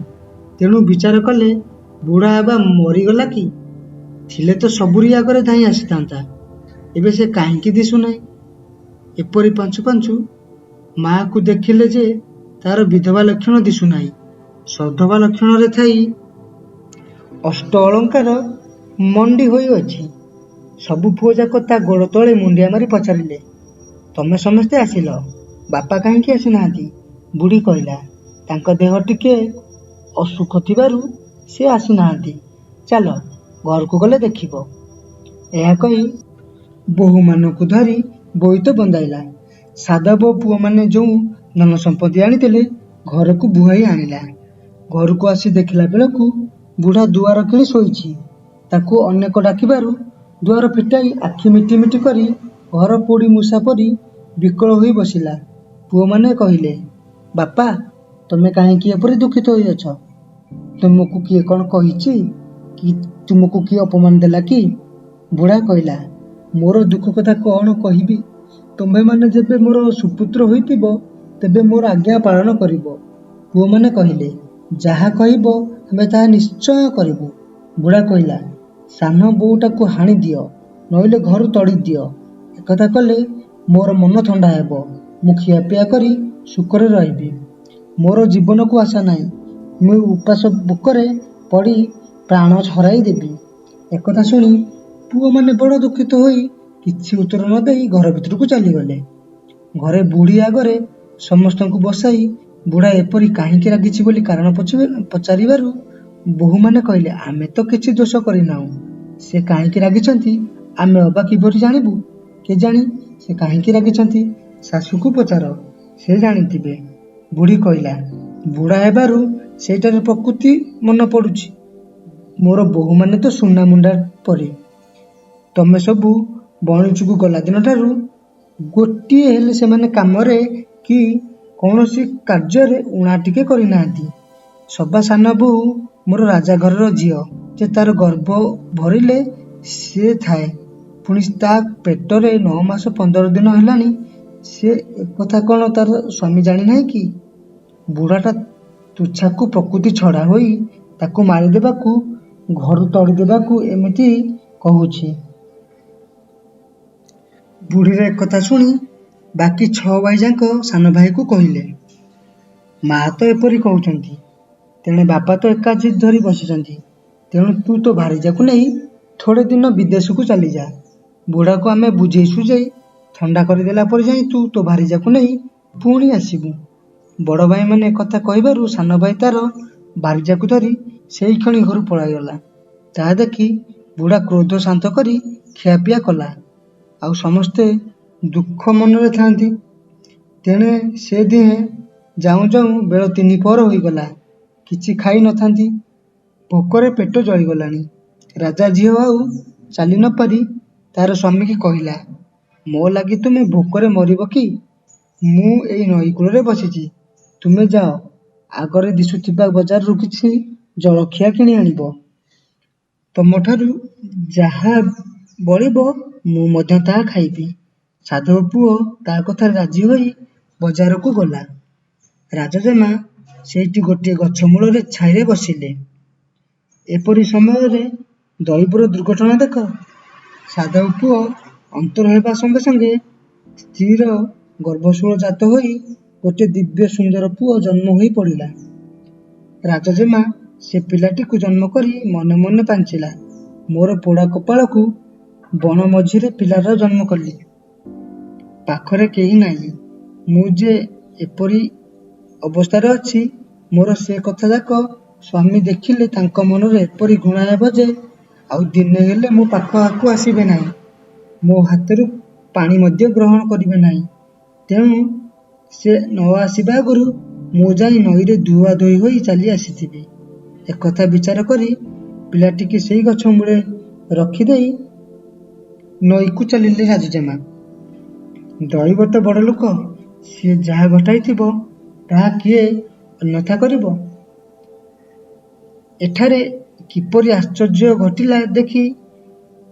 ତେଣୁ ବିଚାର କଲେ, ବୁଢ଼ା ଅବା ମରିଗଲା କି? ଥିଲେ ତ ସବୁରି ଆଗରେ ଧାଇଁ ଆସିଥାନ୍ତା। ଏବେ ସେ କାହିଁକି ଦିଶୁନାହିଁ? ଏପରି ପାଞ୍ଚୁ ପାଞ୍ଚୁ ମାଆକୁ ଦେଖିଲେ ଯେ ତାର ବିଧବା ଲକ୍ଷଣ ଦିଶୁନାହିଁ। ସଧବା ଲକ୍ଷଣରେ ଥାଇ ଅଷ୍ଟ ଅଳଙ୍କାର ମଣ୍ଡି ହୋଇଅଛି। ସବୁ ପୁଅଯାକ ତା ଗୋଡ଼ ତଳେ ମୁଣ୍ଡିଆ ମାରି ପଚାରିଲେ, ତମେ ସମସ୍ତେ ଆସିଲ, ବାପା କାହିଁକି ଆସିନାହାନ୍ତି? ବୁଢ଼ୀ କହିଲା, ତାଙ୍କ ଦେହ ଟିକେ ଅସୁଖ ଥିବାରୁ ସେ ଆସିନାହାନ୍ତି। ଚାଲ, ଘରକୁ ଗଲେ ଦେଖିବ। ଏହା କହି ବୋହୂମାନଙ୍କୁ ଧରି ବୋଇତ ବନ୍ଦାଇଲା। ସାଧବ ପୁଅମାନେ ଯେଉଁ ଧନ ସମ୍ପତ୍ତି ଆଣିଥିଲେ, ଘରକୁ ବୁହାଇ ଆଣିଲା। ଘରକୁ ଆସି ଦେଖିଲା ବେଳକୁ ବୁଢ଼ା ଦୁଆର କିଳି ଶୋଇଛି। ତାକୁ ଅନେକ ଡାକିବାରୁ ଦୁଆର ଫିଟାଇ ଆଖି ମିଟି ମିଟି କରି ଘର ପୋଡ଼ି ମୂଷା ପରି ବିକଳ ହୋଇ ବସିଲା। ପୁଅମାନେ କହିଲେ, ବାପା, ତମେ କାହିଁକି ଏପରି ଦୁଃଖିତ ହୋଇଅଛ? ତୁମକୁ କିଏ କ'ଣ କହିଛି କି? ତୁମକୁ କିଏ ଅପମାନ ଦେଲା କି? ବୁଢ଼ା କହିଲା, ମୋର ଦୁଃଖ କଥା କ'ଣ କହିବି? ତୁମ୍ଭେମାନେ ଯେବେ ମୋର ସୁପୁତ୍ର ହୋଇଥିବ, ତେବେ ମୋର ଆଜ୍ଞା ପାଳନ କରିବ। ପୁଅମାନେ କହିଲେ, ଯାହା କହିବ ଆମେ ତାହା ନିଶ୍ଚୟ କରିବୁ। ବୁଢ଼ା କହିଲା, ସାନ ବୋଉଟାକୁ ହାଣି ଦିଅ, ନଇଲେ ଘରୁ ତଡ଼ି ଦିଅ। ଏକଥା କଲେ ମୋର ମନ ଥଣ୍ଡା ହେବ, ମୁଁ ଖିଆପିଆ କରି ସୁଖରେ ରହିବି। ମୋର ଜୀବନକୁ ଆଶା ନାହିଁ, ମୁଁ ଉପାସ ଭୋକରେ ପଡ଼ି ପ୍ରାଣ ହରାଇ ଦେବି। ଏକଥା ଶୁଣି ପୁଅମାନେ ବଡ଼ ଦୁଃଖିତ ହୋଇ କିଛି ଉତ୍ତର ନ ଦେଇ ଘର ଭିତରକୁ ଚାଲିଗଲେ। ଘରେ ବୁଢ଼ୀ ଆଗରେ ସମସ୍ତଙ୍କୁ ବସାଇ ବୁଢ଼ା ଏପରି କାହିଁକି ରାଗିଛି ବୋଲି କାରଣ ପଚାରିବାରୁ ବୋହୂମାନେ କହିଲେ, ଆମେ ତ କିଛି ଦୋଷ କରିନାହୁଁ, ସେ କାହିଁକି ରାଗିଛନ୍ତି ଆମେ ଅବା କିପରି ଜାଣିବୁ? କେଜାଣି ସେ କାହିଁକି ରାଗିଛନ୍ତି, ଶାଶୁକୁ ପଚାର, ସେ ଜାଣିଥିବେ। ବୁଢ଼ୀ କହିଲା, ବୁଢ଼ା ହେବାରୁ ସେଇଟାର ପ୍ରକୃତି ମନେ ପଡ଼ୁଛି। ମୋର ବୋହୂମାନେ ତ ସୁନା ମୁଣ୍ଡା ପରି। ତମେ ସବୁ ବଣିଜକୁ ଗଲା ଦିନଠାରୁ ଗୋଟିଏ ହେଲେ ସେମାନେ କାମରେ କି କୌଣସି କାର୍ଯ୍ୟରେ ଊଣା ଟିକେ କରିନାହାନ୍ତି। ସବା ସାନ ବୋହୂ ମୋର ରାଜା ଘରର ଝିଅ ଯେ ତାର ଗର୍ଭ ଭରିଲେ ସେ ଥାଏ। ପୁଣି ତା ପେଟରେ 9 ମାସ 15 ଦିନ ହେଲାଣି। ସେ ଏକଥା କ'ଣ ତାର ସ୍ୱାମୀ ଜାଣିନାହିଁ କି? ବୁଢ଼ାଟା ତୁଚ୍ଛାକୁ ପ୍ରକୃତି ଛଡ଼ା ହୋଇ ତାକୁ ମାରିଦେବାକୁ, ଘରୁ ତଡ଼ିଦେବାକୁ ଏମିତି କହୁଛି। ବୁଢ଼ୀର ଏକଥା ଶୁଣି ବାକି 6 ଭାଇଯାକ ସାନ ଭାଇକୁ କହିଲେ, ମା ତ ଏପରି କହୁଛନ୍ତି, ତେଣେ ବାପା ତ ଏକା ଜିଦ୍ ଧରି ବସିଛନ୍ତି। ତେଣୁ ତୁ ତୋ ଭାରିଯାକୁ ନେଇ ଥୋଡ଼େ ଦିନ ବିଦେଶକୁ ଚାଲିଯା। ବୁଢ଼ାକୁ ଆମେ ବୁଝେଇ ସୁଝେଇ ଥଣ୍ଡା କରିଦେଲା ପରେ ଯାଇ ତୁ ତୋ ଭାରିଯାକୁ ନେଇ ପୁଣି ଆସିବୁ। ବଡ଼ ଭାଇମାନେ ଏକଥା କହିବାରୁ ସାନ ଭାଇ ତାର ଭାରିଯାକୁ ଧରି ସେଇକ୍ଷଣି ଘରୁ ପଳାଇଗଲା। ତାହା ଦେଖି ବୁଢ଼ା କ୍ରୋଧ ଶାନ୍ତ କରି ଖିଆପିଆ କଲା। ଆଉ ସମସ୍ତେ ଦୁଃଖ ମନରେ ଥାନ୍ତି। ତେଣେ ସେ ଦିହେଁ ଯାଉଁ ଯାଉଁ ବେଳ 3 ପହର ହୋଇଗଲା। କିଛି ଖାଇ ନଥାନ୍ତି, ଭୋକରେ ପେଟ ଜଳିଗଲାଣି। ରାଜା ଝିଅ ଆଉ ଚାଲି ନ ପାରି ତାର ସ୍ୱାମୀକି କହିଲା, ମୋ ଲାଗି ତୁମେ ଭୋକରେ ମରିବ କି? ମୁଁ ଏଇ ନଈ କୂଳରେ ବସିଛି, ତୁମେ ଯାଅ, ଆଗରେ ଦିଶୁଥିବା ବଜାରରୁ କିଛି ଜଳଖିଆ କିଣି ଆଣିବ। ତମଠାରୁ ଯାହା ବଳିବ ମୁଁ ମଧ୍ୟ ତାହା ଖାଇବି। ସାଧବ ପୁଅ ତା କଥାରେ ରାଜି ହୋଇ ବଜାରକୁ ଗଲା। ରାଜଜେମା ସେଇଠି ଗୋଟିଏ ଗଛ ମୂଳରେ ଛାଇରେ ବସିଲେ। ଏପରି ସମୟରେ ଦଇବର ଦୁର୍ଘଟଣା ଦେଖ। ସାଧବ ପୁଅ ଅନ୍ତର ହେବା ସଙ୍ଗେ ସଙ୍ଗେ ସ୍ତ୍ରୀର ଗର୍ଭଶୂଳ ଜାତ ହୋଇ ଗୋଟିଏ ଦିବ୍ୟ ସୁନ୍ଦର ପୁଅ ଜନ୍ମ ହୋଇ ପଡ଼ିଲା। ରାଜଜେମା ସେ ପିଲାଟିକୁ ଜନ୍ମ କରି ମନେ ମନେ ପାଞ୍ଚିଲା, ମୋର ପୋଡ଼ା କପାଳକୁ ବଣ ମଝିରେ ପିଲାର ଜନ୍ମ କଲି, ପାଖରେ କେହି ନାହିଁ। ମୁଁ ଯେ ଏପରି ଅବସ୍ଥାରେ ଅଛି, ମୋର ସେ କଥାଯାକ ସ୍ୱାମୀ ଦେଖିଲେ ତାଙ୍କ ମନରେ ଏପରି ଘୃଣା ହେବ ଯେ ଆଉ ଦିନେ ହେଲେ ମୋ ପାଖ ଆଖକୁ ଆସିବେ ନାହିଁ, ମୋ ହାତରୁ ପାଣି ମଧ୍ୟ ଗ୍ରହଣ କରିବେ ନାହିଁ। ତେଣୁ ସେ ନ ଆସିବା ଆଗରୁ ମୁଁ ଯାଇ ନଈରେ ଧୁଆଧୋଇ ହୋଇ ଚାଲି ଆସିଥିବି। ଏକଥା ବିଚାର କରି ପିଲାଟିକି ସେଇ ଗଛ ମୂଳେ ରଖିଦେଇ ନଈକୁ ଚାଲିଲେ ରାଜଜେମା। ଦଇବ ତ ବଡ଼ ଲୋକ, ସିଏ ଯାହା ଘଟାଇଥିବ ତାହା କିଏ ଅନ୍ୟଥା କରିବ? ଏଠାରେ କିପରି ଆଶ୍ଚର୍ଯ୍ୟ ଘଟିଲା ଦେଖି।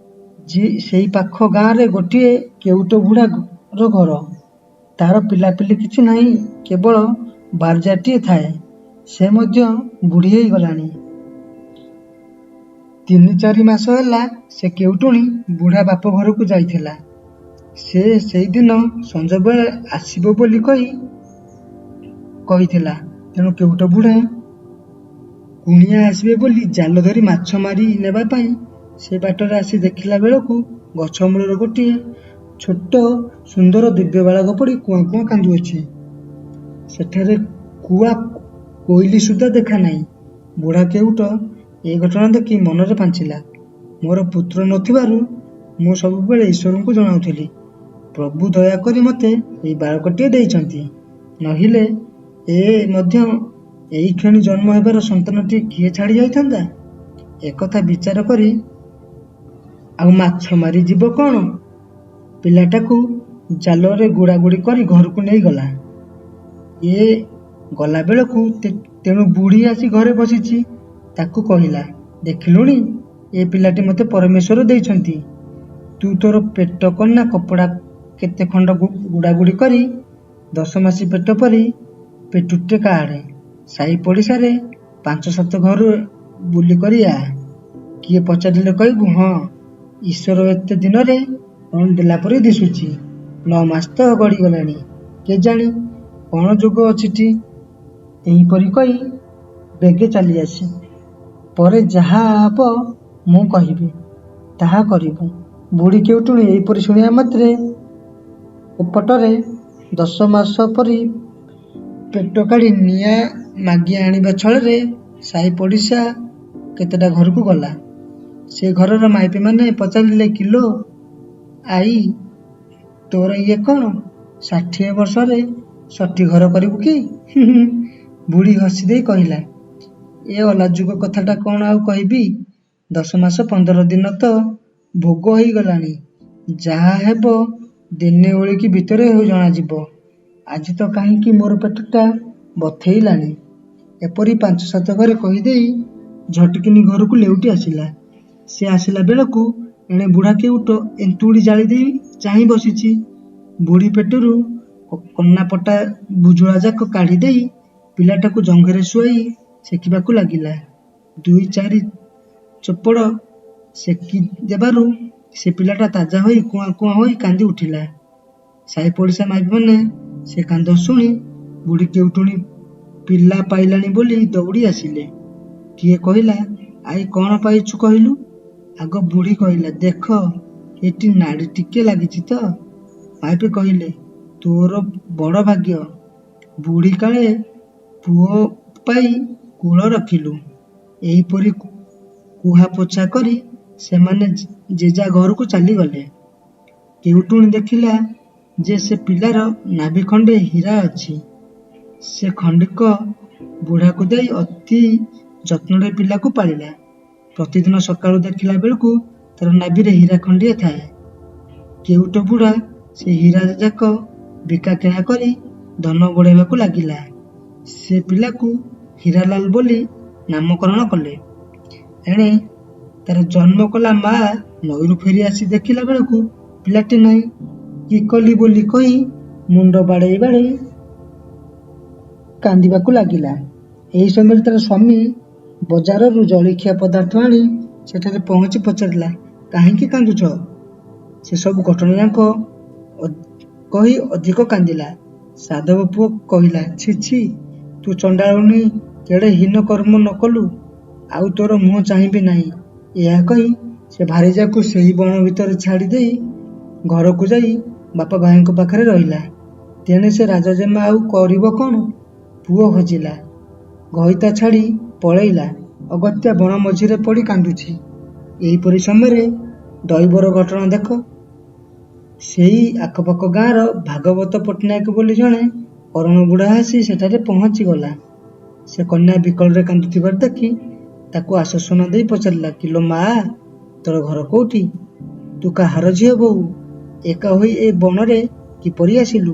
ସେଇ ପାଖ ଗାଁରେ ଗୋଟିଏ କେଉଟ ବୁଢ଼ାର ଘର। ତାର ପିଲାପିଲି କିଛି ନାହିଁ, କେବଳ ବାରଜାଟିଏ ଥାଏ। ସେ ମଧ୍ୟ ବୁଢ଼ୀ ହେଇଗଲାଣି। 3-4 ମାସ ହେଲା ସେ କେଉଟୁଣୀ ବୁଢ଼ା ବାପ ଘରକୁ ଯାଇଥିଲା। ସେ ସେଇଦିନ ସଞ୍ଜବେଳେ ଆସିବ ବୋଲି କହିଥିଲା। ତେଣୁ କେଉଟ ବୁଢ଼ା କୁଣିଆ ଆସିବେ ବୋଲି ଜାଲ ଧରି ମାଛ ମାରି ନେବା ପାଇଁ ସେ ବାଟରେ ଆସି ଦେଖିଲା ବେଳକୁ ଗଛ ମୂଳରେ ଗୋଟିଏ ଛୋଟ ସୁନ୍ଦର ଦିବ୍ୟ ବାଳକ ପଡ଼ି କୁଆଁ କୁଆଁ କାନ୍ଦୁଅଛି। ସେଠାରେ କୁଆ କୋଇଲି ସୁଦ୍ଧା ଦେଖା ନାହିଁ। ବୁଢ଼ା କେଉଟ ଏ ଘଟଣା ଦେଖି ମନରେ ପାଞ୍ଚିଲା, ମୋର ପୁତ୍ର ନଥିବାରୁ ମୁଁ ସବୁବେଳେ ଈଶ୍ୱରଙ୍କୁ ଜଣାଉଥିଲି, ପ୍ରଭୁ ଦୟାକରି ମୋତେ ଏଇ ବାଳକଟିଏ ଦେଇଛନ୍ତି, ନହିଲେ ଏ ମଧ୍ୟ ଏଇକ୍ଷଣି ଜନ୍ମ ହେବାର ସନ୍ତାନଟିଏ କିଏ ଛାଡ଼ି ଯାଇଥାନ୍ତା? ଏକଥା ବିଚାର କରି ଆଉ ମାଛ ମାରି ଯିବ କ'ଣ, ପିଲାଟାକୁ ଜାଲରେ ଗୁଡ଼ାଗୁଡ଼ି କରି ଘରକୁ ନେଇଗଲା। ଏ ଗଲାବେଳକୁ ତେଣୁ ବୁଢ଼ୀ ଆସି ଘରେ ବସିଛି। ତାକୁ କହିଲା, ଦେଖିଲୁଣି, ଏ ପିଲାଟି ମୋତେ ପରମେଶ୍ୱର ଦେଇଛନ୍ତି। ତୁ ତୋର ପେଟ କନା କପଡ଼ା କେତେ ଖଣ୍ଡ ଗୁଡ଼ାଗୁଡ଼ି କରି 10 ମାସି ପେଟ ପରି ପେଟୁଟେ କାଢ଼େ, ସାହି ପଡ଼ିଶାରେ 5-7 ଘରୁ ବୁଲି କରି ଆ। କିଏ ପଚାରିଲେ କହିବୁ, ହଁ, ଈଶ୍ୱର ଏତେ ଦିନରେ କ'ଣ ଦେଲା ପରି ଦିଶୁଛି। 9 ମାସ ତ ଗଡ଼ିଗଲାଣି, କେଜାଣି କ'ଣ ଯୋଗ ଅଛିଟି। ଏହିପରି କହି ବେଗେ ଚାଲିଆସି, ପରେ ଯାହା ହେବ ମୁଁ କହିବି, ତାହା କରିବୁ। ବୁଢ଼ୀ କେଉଟୁଣୀ ଏହିପରି ଶୁଣିବା ମାତ୍ରେ କପଟରେ 10 ମାସ ପରି ପେଟ କାଢ଼ି ନିଆଁ ମାଗି ଆଣିବା ଛଳରେ ସାହି ପଡ଼ିଶା କେତେଟା ଘରକୁ ଗଲା। ସେ ଘରର ମାଇପିମାନେ ପଚାରିଲେ, କିଲୋ ଆଈ, ତୋର ଇଏ କ'ଣ 60 ବର୍ଷରେ ଷଠି ଘର କରିବୁ କି? ବୁଢ଼ୀ ହସିଦେଇ କହିଲା, ଏ ଅଲାଜୁକ କଥାଟା କ'ଣ ଆଉ କହିବି? 10 ମାସ 15 ଦିନ ତ ଭୋଗ ହେଇଗଲାଣି, ଯାହା ହେବ ଦିନେ ଓଳିକି ଭିତରେ ଜଣାଯିବ। ଆଜି ତ କାହିଁକି ମୋର ପେଟଟା ବଥେଇଲାଣି। ଏପରି 5-7 ଘରେ କହିଦେଇ ଝଟକିନି ଘରକୁ ଲେଉଟି ଆସିଲା। ସେ ଆସିଲା ବେଳକୁ ଏଣେ ବୁଢ଼ା କେଉଟ ଏନ୍ତୁଡ଼ି ଜାଳି ଦେଇ ଚାହିଁ ବସିଛି। ବୁଢ଼ୀ ପେଟରୁ କନାପଟା ବୁଜୁଳା ଯାକ କାଢ଼ିଦେଇ ପିଲାଟାକୁ ଜଙ୍ଘରେ ଶୁଆଇ ସେକିବାକୁ ଲାଗିଲା। 2-4 ଚୋପଡ଼ ସେକି ଦେବାରୁ ସେ ପିଲାଟା ତାଜା ହୋଇ କୁଆଁ କୁଆଁ ହୋଇ କାନ୍ଦି ଉଠିଲା। ସାହି ପଡ଼ିଶା ମାଇପିମାନେ ସେ କାନ୍ଦ ଶୁଣି ବୁଢ଼ୀ କେଉଟୁଣୀ ପିଲା ପାଇଲାଣି ବୋଲି ଦୌଡ଼ି ଆସିଲେ। କିଏ କହିଲା, ଆଈ କ'ଣ ପାଇଛୁ କହିଲୁ? ଆଗ ବୁଢ଼ୀ କହିଲା, ଦେଖ, ଏଠି ନାଡ଼ି ଟିକେ ଲାଗିଛି ତ। ମାଇପେ କହିଲେ, ତୋର ବଡ଼ ଭାଗ୍ୟ, ବୁଢ଼ୀ କାଳେ ପୁଅ ପାଇ କୁଳ ରଖିଲୁ। ଏହିପରି କୁହାପୋଛା କରି ସେମାନେ ଯେଜା ଘରକୁ ଚାଲିଗଲେ। କେଉଟୁଣୀ ଦେଖିଲା ଯେ ସେ ପିଲାର ନାଭି ଖଣ୍ଡେ ହୀରା ଅଛି। ସେ ଖଣ୍ଡିକ ବୁଢ଼ାକୁ ଦେଇ ଅତି ଯତ୍ନରେ ପିଲାକୁ ପାଳିଲା। ପ୍ରତିଦିନ ସକାଳୁ ଦେଖିଲା ବେଳକୁ ତାର ନାଭିରେ ହୀରା ଖଣ୍ଡିଏ ଥାଏ। କେଉଟ ବୁଢ଼ା ସେ ହୀରା ଯାକ ବିକା କିଣା କରି ଧନ ବଢ଼ାଇବାକୁ ଲାଗିଲା। ସେ ପିଲାକୁ ହୀରାଲାଲ ବୋଲି ନାମକରଣ କଲେ। ଏଣେ ତାର ଜନ୍ମ କଲା ମା ନଈରୁ ଫେରି ଆସି ଦେଖିଲା ବେଳକୁ ପିଲାଟି ନାହିଁ। କି କଲି ବୋଲି କହି ମୁଣ୍ଡ ବାଡ଼େଇ ବାଡ଼େଇ କାନ୍ଦିବାକୁ ଲାଗିଲା। ଏହି ସମୟରେ ତାର ସ୍ୱାମୀ ବଜାରରୁ ଜଳଖିଆ ପଦାର୍ଥ ଆଣି ସେଠାରେ ପହଞ୍ଚି ପଚାରିଲା, କାହିଁକି କାନ୍ଦୁଛ? ସେସବୁ ଘଟଣା ଯାକ କହି ଅଧିକ କାନ୍ଦିଲା। ସାଧବ ପୁଅ କହିଲା, ଛି ଛି, ତୁ ଚଣ୍ଡାଳୁଣୀ, କେଡ଼େ ହୀନ କର୍ମ ନ କଲୁ, ଆଉ ତୋର ମୁହଁ ଚାହିଁବି ନାହିଁ। ଏହା କହି ସେ ଭାରିଯାକୁ ସେହି ବଣ ଭିତରେ ଛାଡ଼ି ଦେଇ ଘରକୁ ଯାଇ ବାପା ଭାଇଙ୍କ ପାଖରେ ରହିଲା। ତେଣେ ସେ ରାଜଜେମା ଆଉ କରିବ କ'ଣ? ପୁଅ ହଜିଲା, ଘଇତା ଛାଡ଼ି ପଳେଇଲା, ଅଗତ୍ୟା ବଣ ମଝିରେ ପଡ଼ି କାନ୍ଦୁଛି। ଏହିପରି ସମୟରେ ଦୈବର ଘଟଣା ଦେଖ। ସେଇ ଆଖପାଖ ଗାଁର ଭାଗବତ ପଟ୍ଟନାୟକ ବୋଲି ଜଣେ କରଣ ବୁଢ଼ା ଆସି ସେଠାରେ ପହଞ୍ଚିଗଲା। ସେ କନ୍ୟା ବିକଳରେ କାନ୍ଦୁଥିବାର ଦେଖି ତାକୁ ଆଶ୍ୱାସନା ଦେଇ ପଚାରିଲା, କିଲୋ ମା, ତୋର ଘର କୋଉଠି? ତୁ କାହାର ଝିଅ ବୋହୂ? ଏକା ହୋଇ ଏ ବଣରେ କିପରି ଆସିଲୁ?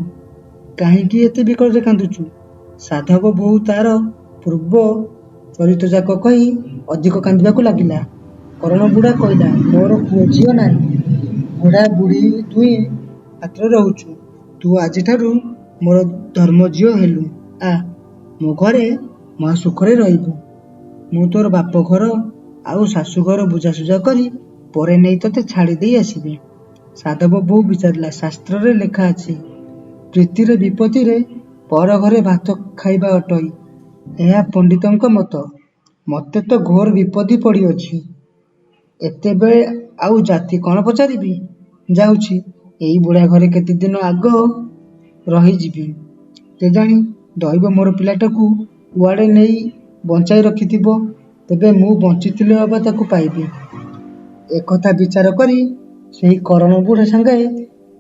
କାହିଁକି ଏତେ ବିକଳରେ କାନ୍ଦୁଛୁ? ସାଧବ ବୋହୂ ତାର ପୂର୍ବ ଚରିତଯାକ କହି ଅଧିକ କାନ୍ଦିବାକୁ ଲାଗିଲା। କରଣ ବୁଢ଼ା କହିଲା, ମୋର ପୁଅ ଝିଅ ନାହିଁ, ବୁଢ଼ା ବୁଢ଼ୀ ଦୁହେଁ ମାତ୍ର ରହୁଛୁ। ତୁ ଆଜିଠାରୁ ମୋର ଧର୍ମଝିଅ ହେଲୁ। ଆ, ମୋ ଘରେ ମହା ସୁଖରେ ରହିବୁ। ମୁଁ ତୋର ବାପଘର ଆଉ ଶାଶୁଘର ବୁଝାସୁଝା କରି ପରେ ନେଇ ତୋତେ ଛାଡ଼ି ଦେଇ ଆସିବି। ସାଧବ ବୋହୂ ବିଚାରିଲା, ଶାସ୍ତ୍ରରେ ଲେଖା ଅଛି, ପ୍ରୀତିରେ ବିପତ୍ତିରେ ପର ଘରେ ଭାତ ଖାଇବା ଅଟଇ। ଏହା ପଣ୍ଡିତଙ୍କ ମତ। ମୋତେ ତ ଘୋର ବିପତ୍ତି ପଡ଼ିଅଛି। ଏତେବେଳେ ଆଉ ଜାତି କ'ଣ ପଚାରିବି? ଯାଉଛି, ଏଇ ବୁଢ଼ା ଘରେ କେତେଦିନ ଆଗ ରହିଯିବି। କେଜାଣି ଦଇବ ମୋର ପିଲାଟାକୁ କୁଆଡ଼େ ନେଇ ବଞ୍ଚାଇ ରଖିଥିବ। ତେବେ ମୁଁ ବଞ୍ଚିଥିଲେ ଅବା ତାକୁ ପାଇବି। ଏକଥା ବିଚାର କରି ସେହି କରଣ ବୁଢ଼ା ସାଙ୍ଗେ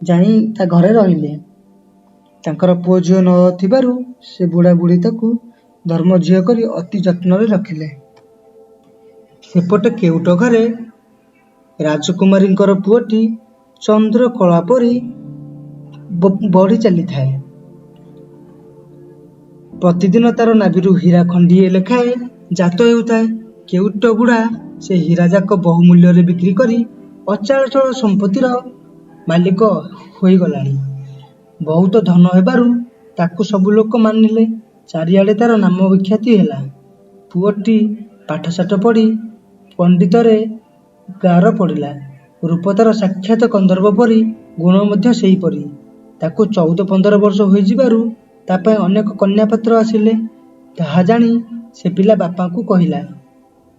ଯାଇ ତା ଘରେ ରହିଲେ। ତାଙ୍କର ପୁଅ ଝିଅ ନ ଥିବାରୁ ସେ ବୁଢ଼ା ବୁଢ଼ୀ ତାକୁ ଧର୍ମଝିଅ କରି ଅତି ଯତ୍ନରେ ରଖିଲେ। ସେପଟେ କେଉଟ ଘରେ ରାଜକୁମାରୀଙ୍କର ପୁଅଟି ଚନ୍ଦ୍ରକଳା ପରି ବଢ଼ି ଚାଲିଥାଏ। ପ୍ରତିଦିନ ତାର ନାଭିରୁ ହୀରା ଖଣ୍ଡିଏ ଲେଖାଏଁ ଜାତ ହେଉଥାଏ। କେଉଟ ବୁଢ଼ା ସେ ହୀରାଯାକ ବହୁମୂଲ୍ୟରେ ବିକ୍ରି କରି ଅଚଳାଚଳ ସମ୍ପତ୍ତିର ମାଲିକ ହୋଇଗଲାଣି। ବହୁତ ଧନ ହେବାରୁ ତାକୁ ସବୁ ଲୋକ ମାନିଲେ। ଚାରିଆଡ଼େ ତାର ନାମ ବିଖ୍ୟାତି ହେଲା। ପୁଅଟି ପାଠଶାଠ ପଢ଼ି ପଣ୍ଡିତରେ ଗାର ପଡ଼ିଲା। ରୂପ ତାର ସାକ୍ଷାତ ଗନ୍ଧର୍ବ ପରି, ଗୁଣ ମଧ୍ୟ ସେହିପରି। ତାକୁ 14-15 ବର୍ଷ ହୋଇଯିବାରୁ ତା ପାଇଁ ଅନେକ କନ୍ୟାପାତ୍ର ଆସିଲେ। ତାହା ଜାଣି ସେ ପିଲା ବାପାଙ୍କୁ କହିଲା,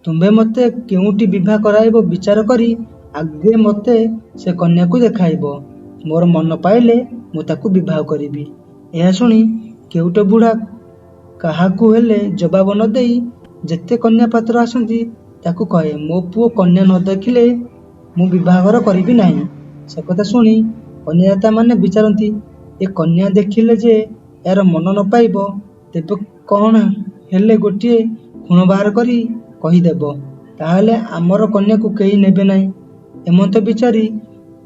ତୁମ୍ଭେ ମୋତେ କେଉଁଠି ବିଭା କରାଇବ ବିଚାର କରି ଆଗେ ମୋତେ ସେ କନ୍ୟାକୁ ଦେଖାଇବ। ମୋର ମନ ପାଇଲେ ମୁଁ ତାକୁ ବିବାହ କରିବି। ଏହା ଶୁଣି କେଉଟ ବୁଢ଼ା କାହାକୁ ହେଲେ ଜବାବ ନ ଦେଇ ଯେତେ କନ୍ୟାପାତ୍ର ଆସନ୍ତି ତାକୁ କହେ, ମୋ ପୁଅ କନ୍ୟା ନ ଦେଖିଲେ ମୁଁ ବିବାହଘର କରିବି ନାହିଁ। ସେକଥା ଶୁଣି କନ୍ୟାଦାତାମାନେ ବିଚାରନ୍ତି, ଏ କନ୍ୟା ଦେଖିଲେ ଯେ ଏହାର ମନ ନ ପାଇବ, ତେବେ କ'ଣ ହେଲେ ଗୋଟିଏ ଖୁଣ ବାହାର କରି କହିଦେବ, ତାହେଲେ ଆମର କନ୍ୟାକୁ କେହି ନେବେ ନାହିଁ। ଏମନ୍ତ ବିଚାରି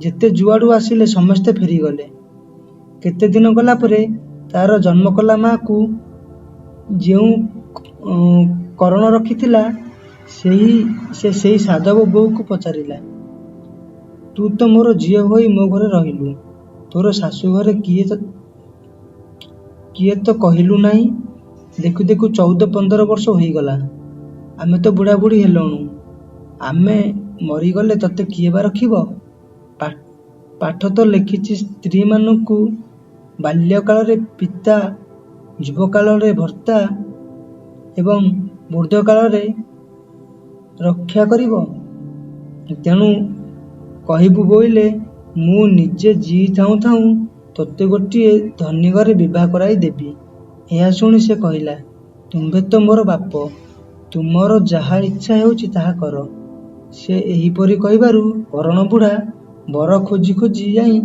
ଯେତେ ଯୁଆଡ଼ୁ ଆସିଲେ ସମସ୍ତେ ଫେରିଗଲେ। କେତେ ଦିନ ଗଲା ପରେ ତାର ଜନ୍ମକଲା ମାଆକୁ ଯେଉଁ କରଣ ରଖିଥିଲା, ସେ ସେଇ ସାଧବ ବୋହୂକୁ ପଚାରିଲା, ତୁ ତ ମୋର ଝିଅ ହୋଇ ମୋ ଘରେ ରହିଲୁ, ତୋର ଶାଶୁଘରେ କିଏ ତ କହିଲୁ ନାହିଁ। ଦେଖୁ ଦେଖୁ 14-15 ବର୍ଷ ହୋଇଗଲା। ଆମେ ତ ବୁଢ଼ାବୁଢ଼ୀ ହେଲୁଣୁ। ଆମେ ମରିଗଲେ ତତେ କିଏ ବା ରଖିବ? ପାଠ ତ ଲେଖିଛି, ସ୍ତ୍ରୀମାନଙ୍କୁ ବାଲ୍ୟକାଳରେ ପିତା, ଯୁବକାଳରେ ଭର୍ତ୍ତା ଏବଂ ବୃଦ୍ଧକାଳରେ ରକ୍ଷା କରିବ। ତେଣୁ କହିବୁ ବୋଇଲେ ମୁଁ ନିଜେ ଜୀଇଥାଉଁ ଥାଉଁ ତୋତେ ଗୋଟିଏ ଧନୀ ଘରେ ବିବାହ କରାଇ ଦେବି। ଏହା ଶୁଣି ସେ କହିଲା, ତୁମ୍ଭେ ତ ମୋର ବାପ, ତୁମର ଯାହା ଇଚ୍ଛା ହେଉଛି ତାହା କର। ସେ ଏହିପରି କହିବାରୁ କରଣ ବୁଢ଼ା ବର ଖୋଜି ଖୋଜି ଯାଇ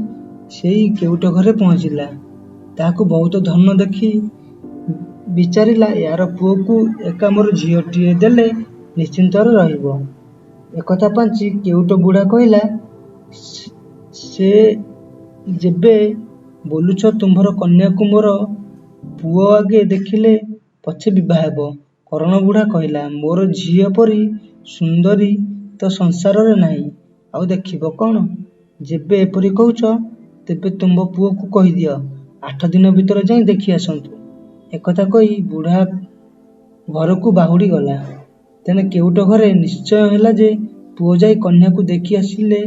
ସେଇ କେଉଟ ଘରେ ପହଞ୍ଚିଲା। ତାହାକୁ ବହୁତ ଧନ ଦେଖି ବିଚାରିଲା, ୟାର ପୁଅକୁ ଏକା ମୋର ଝିଅଟିଏ ଦେଲେ ନିଶ୍ଚିନ୍ତରେ ରହିବ। ଏକଥା ପାଞ୍ଚି କେଉଟ ବୁଢ଼ା କହିଲା, ସେ ଯେବେ ବୋଲୁଛ ତୁମ୍ଭର କନ୍ୟାକୁ ମୋର ପୁଅ ଆଗେ ଦେଖିଲେ ପଛେ ବିବାହ ହେବ। କରଣ ବୁଢ଼ା କହିଲା, ମୋର ଝିଅ ପରି ସୁନ୍ଦରୀ ତ ସଂସାରରେ ନାହିଁ, ଆଉ ଦେଖିବ କ'ଣ? ଯେବେ ଏପରି କହୁଛ, ତେବେ ତୁମ୍ଭ ପୁଅକୁ କହିଦିଅ, 8 ଦିନ ଭିତରେ ଯାଇ ଦେଖି ଆସନ୍ତୁ। ଏକଥା କହି ବୁଢ଼ା ଘରକୁ ବାହୁଡ଼ି ଗଲା। ତେଣେ କେଉଟ ଘରେ ନିଶ୍ଚୟ ହେଲା ଯେ ପୁଅ ଯାଇ କନ୍ୟାକୁ ଦେଖି ଆସିଲେ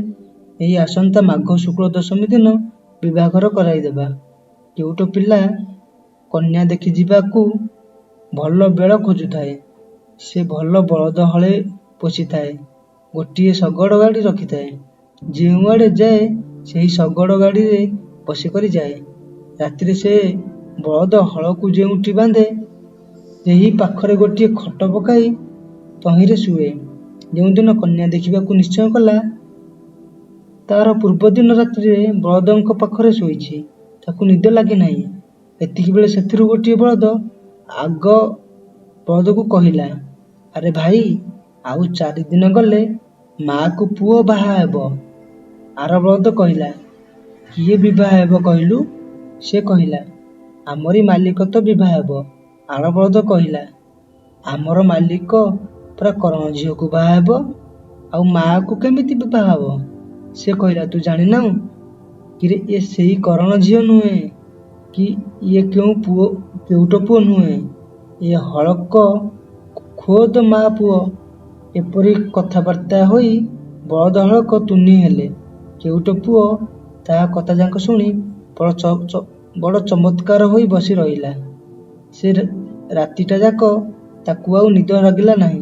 ଏହି ଆସନ୍ତା ମାଘ ଶୁକ୍ଳ ଦଶମୀ ଦିନ ବିବାହଘର କରାଇଦେବା। କେଉଟ ପିଲା କନ୍ୟା ଦେଖିଯିବାକୁ ଭଲ ବେଳ ଖୋଜୁଥାଏ। ସେ ଭଲ ବଳଦ ହଳେ ପୋଷିଥାଏ, ଗୋଟିଏ ଶଗଡ଼ ଗାଡ଼ି ରଖିଥାଏ। ଯେଉଁଆଡ଼େ ଯାଏ ସେହି ଶଗଡ଼ ଗାଡ଼ିରେ ବସିକରି ଯାଏ। ରାତିରେ ସେ ବଳଦ ହଳକୁ ଯେଉଁଠି ବାନ୍ଧେ, ସେହି ପାଖରେ ଗୋଟିଏ ଖଟ ପକାଇ ତହିଁରେ ଶୁଏ। ଯେଉଁଦିନ କନ୍ୟା ଦେଖିବାକୁ ନିଶ୍ଚୟ କଲା, ତାର ପୂର୍ବଦିନ ରାତ୍ରିରେ ବଳଦଙ୍କ ପାଖରେ ଶୋଇଛି। ତାକୁ ନିଦ ଲାଗିନାହିଁ। ଏତିକିବେଳେ ସେଥିରୁ ଗୋଟିଏ ବଳଦ ଆଗ ବଳଦକୁ କହିଲା, ଆରେ ଭାଇ, ଆଉ 4 ଦିନ ଗଲେ ମାଆକୁ ପୁଅ ବାହା ହେବ। ଆର ବଳଦ କହିଲା, କିଏ ବିଭା ହେବ କହିଲୁ? ସେ କହିଲା, ଆମରି ମାଲିକ ତ ବିଭା ହେବ। ଆର ବଳଦ କହିଲା, ଆମର ମାଲିକ ପରା କରଣ ଝିଅକୁ ବାହା ହେବ, ଆଉ ମାଆକୁ କେମିତି ବିଭା ହେବ? ସେ କହିଲା, ତୁ ଜାଣିନାହୁଁ କିରେ, ଇଏ ସେଇ କରଣ ଝିଅ ନୁହେଁ କି ଇଏ କେଉଁ ପୁଅ କେଉଟ ପୁଅ ନୁହେଁ, ଏ ହଳକ ଖୋଦ ମା ପୁଅ। ଏପରି କଥାବାର୍ତ୍ତା ହୋଇ ବଳଦ ହଳକ ତୁନି ହେଲେ। କେଉଟ ପୁଅ ତା କଥାଯାକ ଶୁଣି ବଡ଼ ଚମତ୍କାର ହୋଇ ବସି ରହିଲା। ସେ ରାତିଟା ଯାକ ତାକୁ ଆଉ ନିଦ ଲାଗିଲା ନାହିଁ।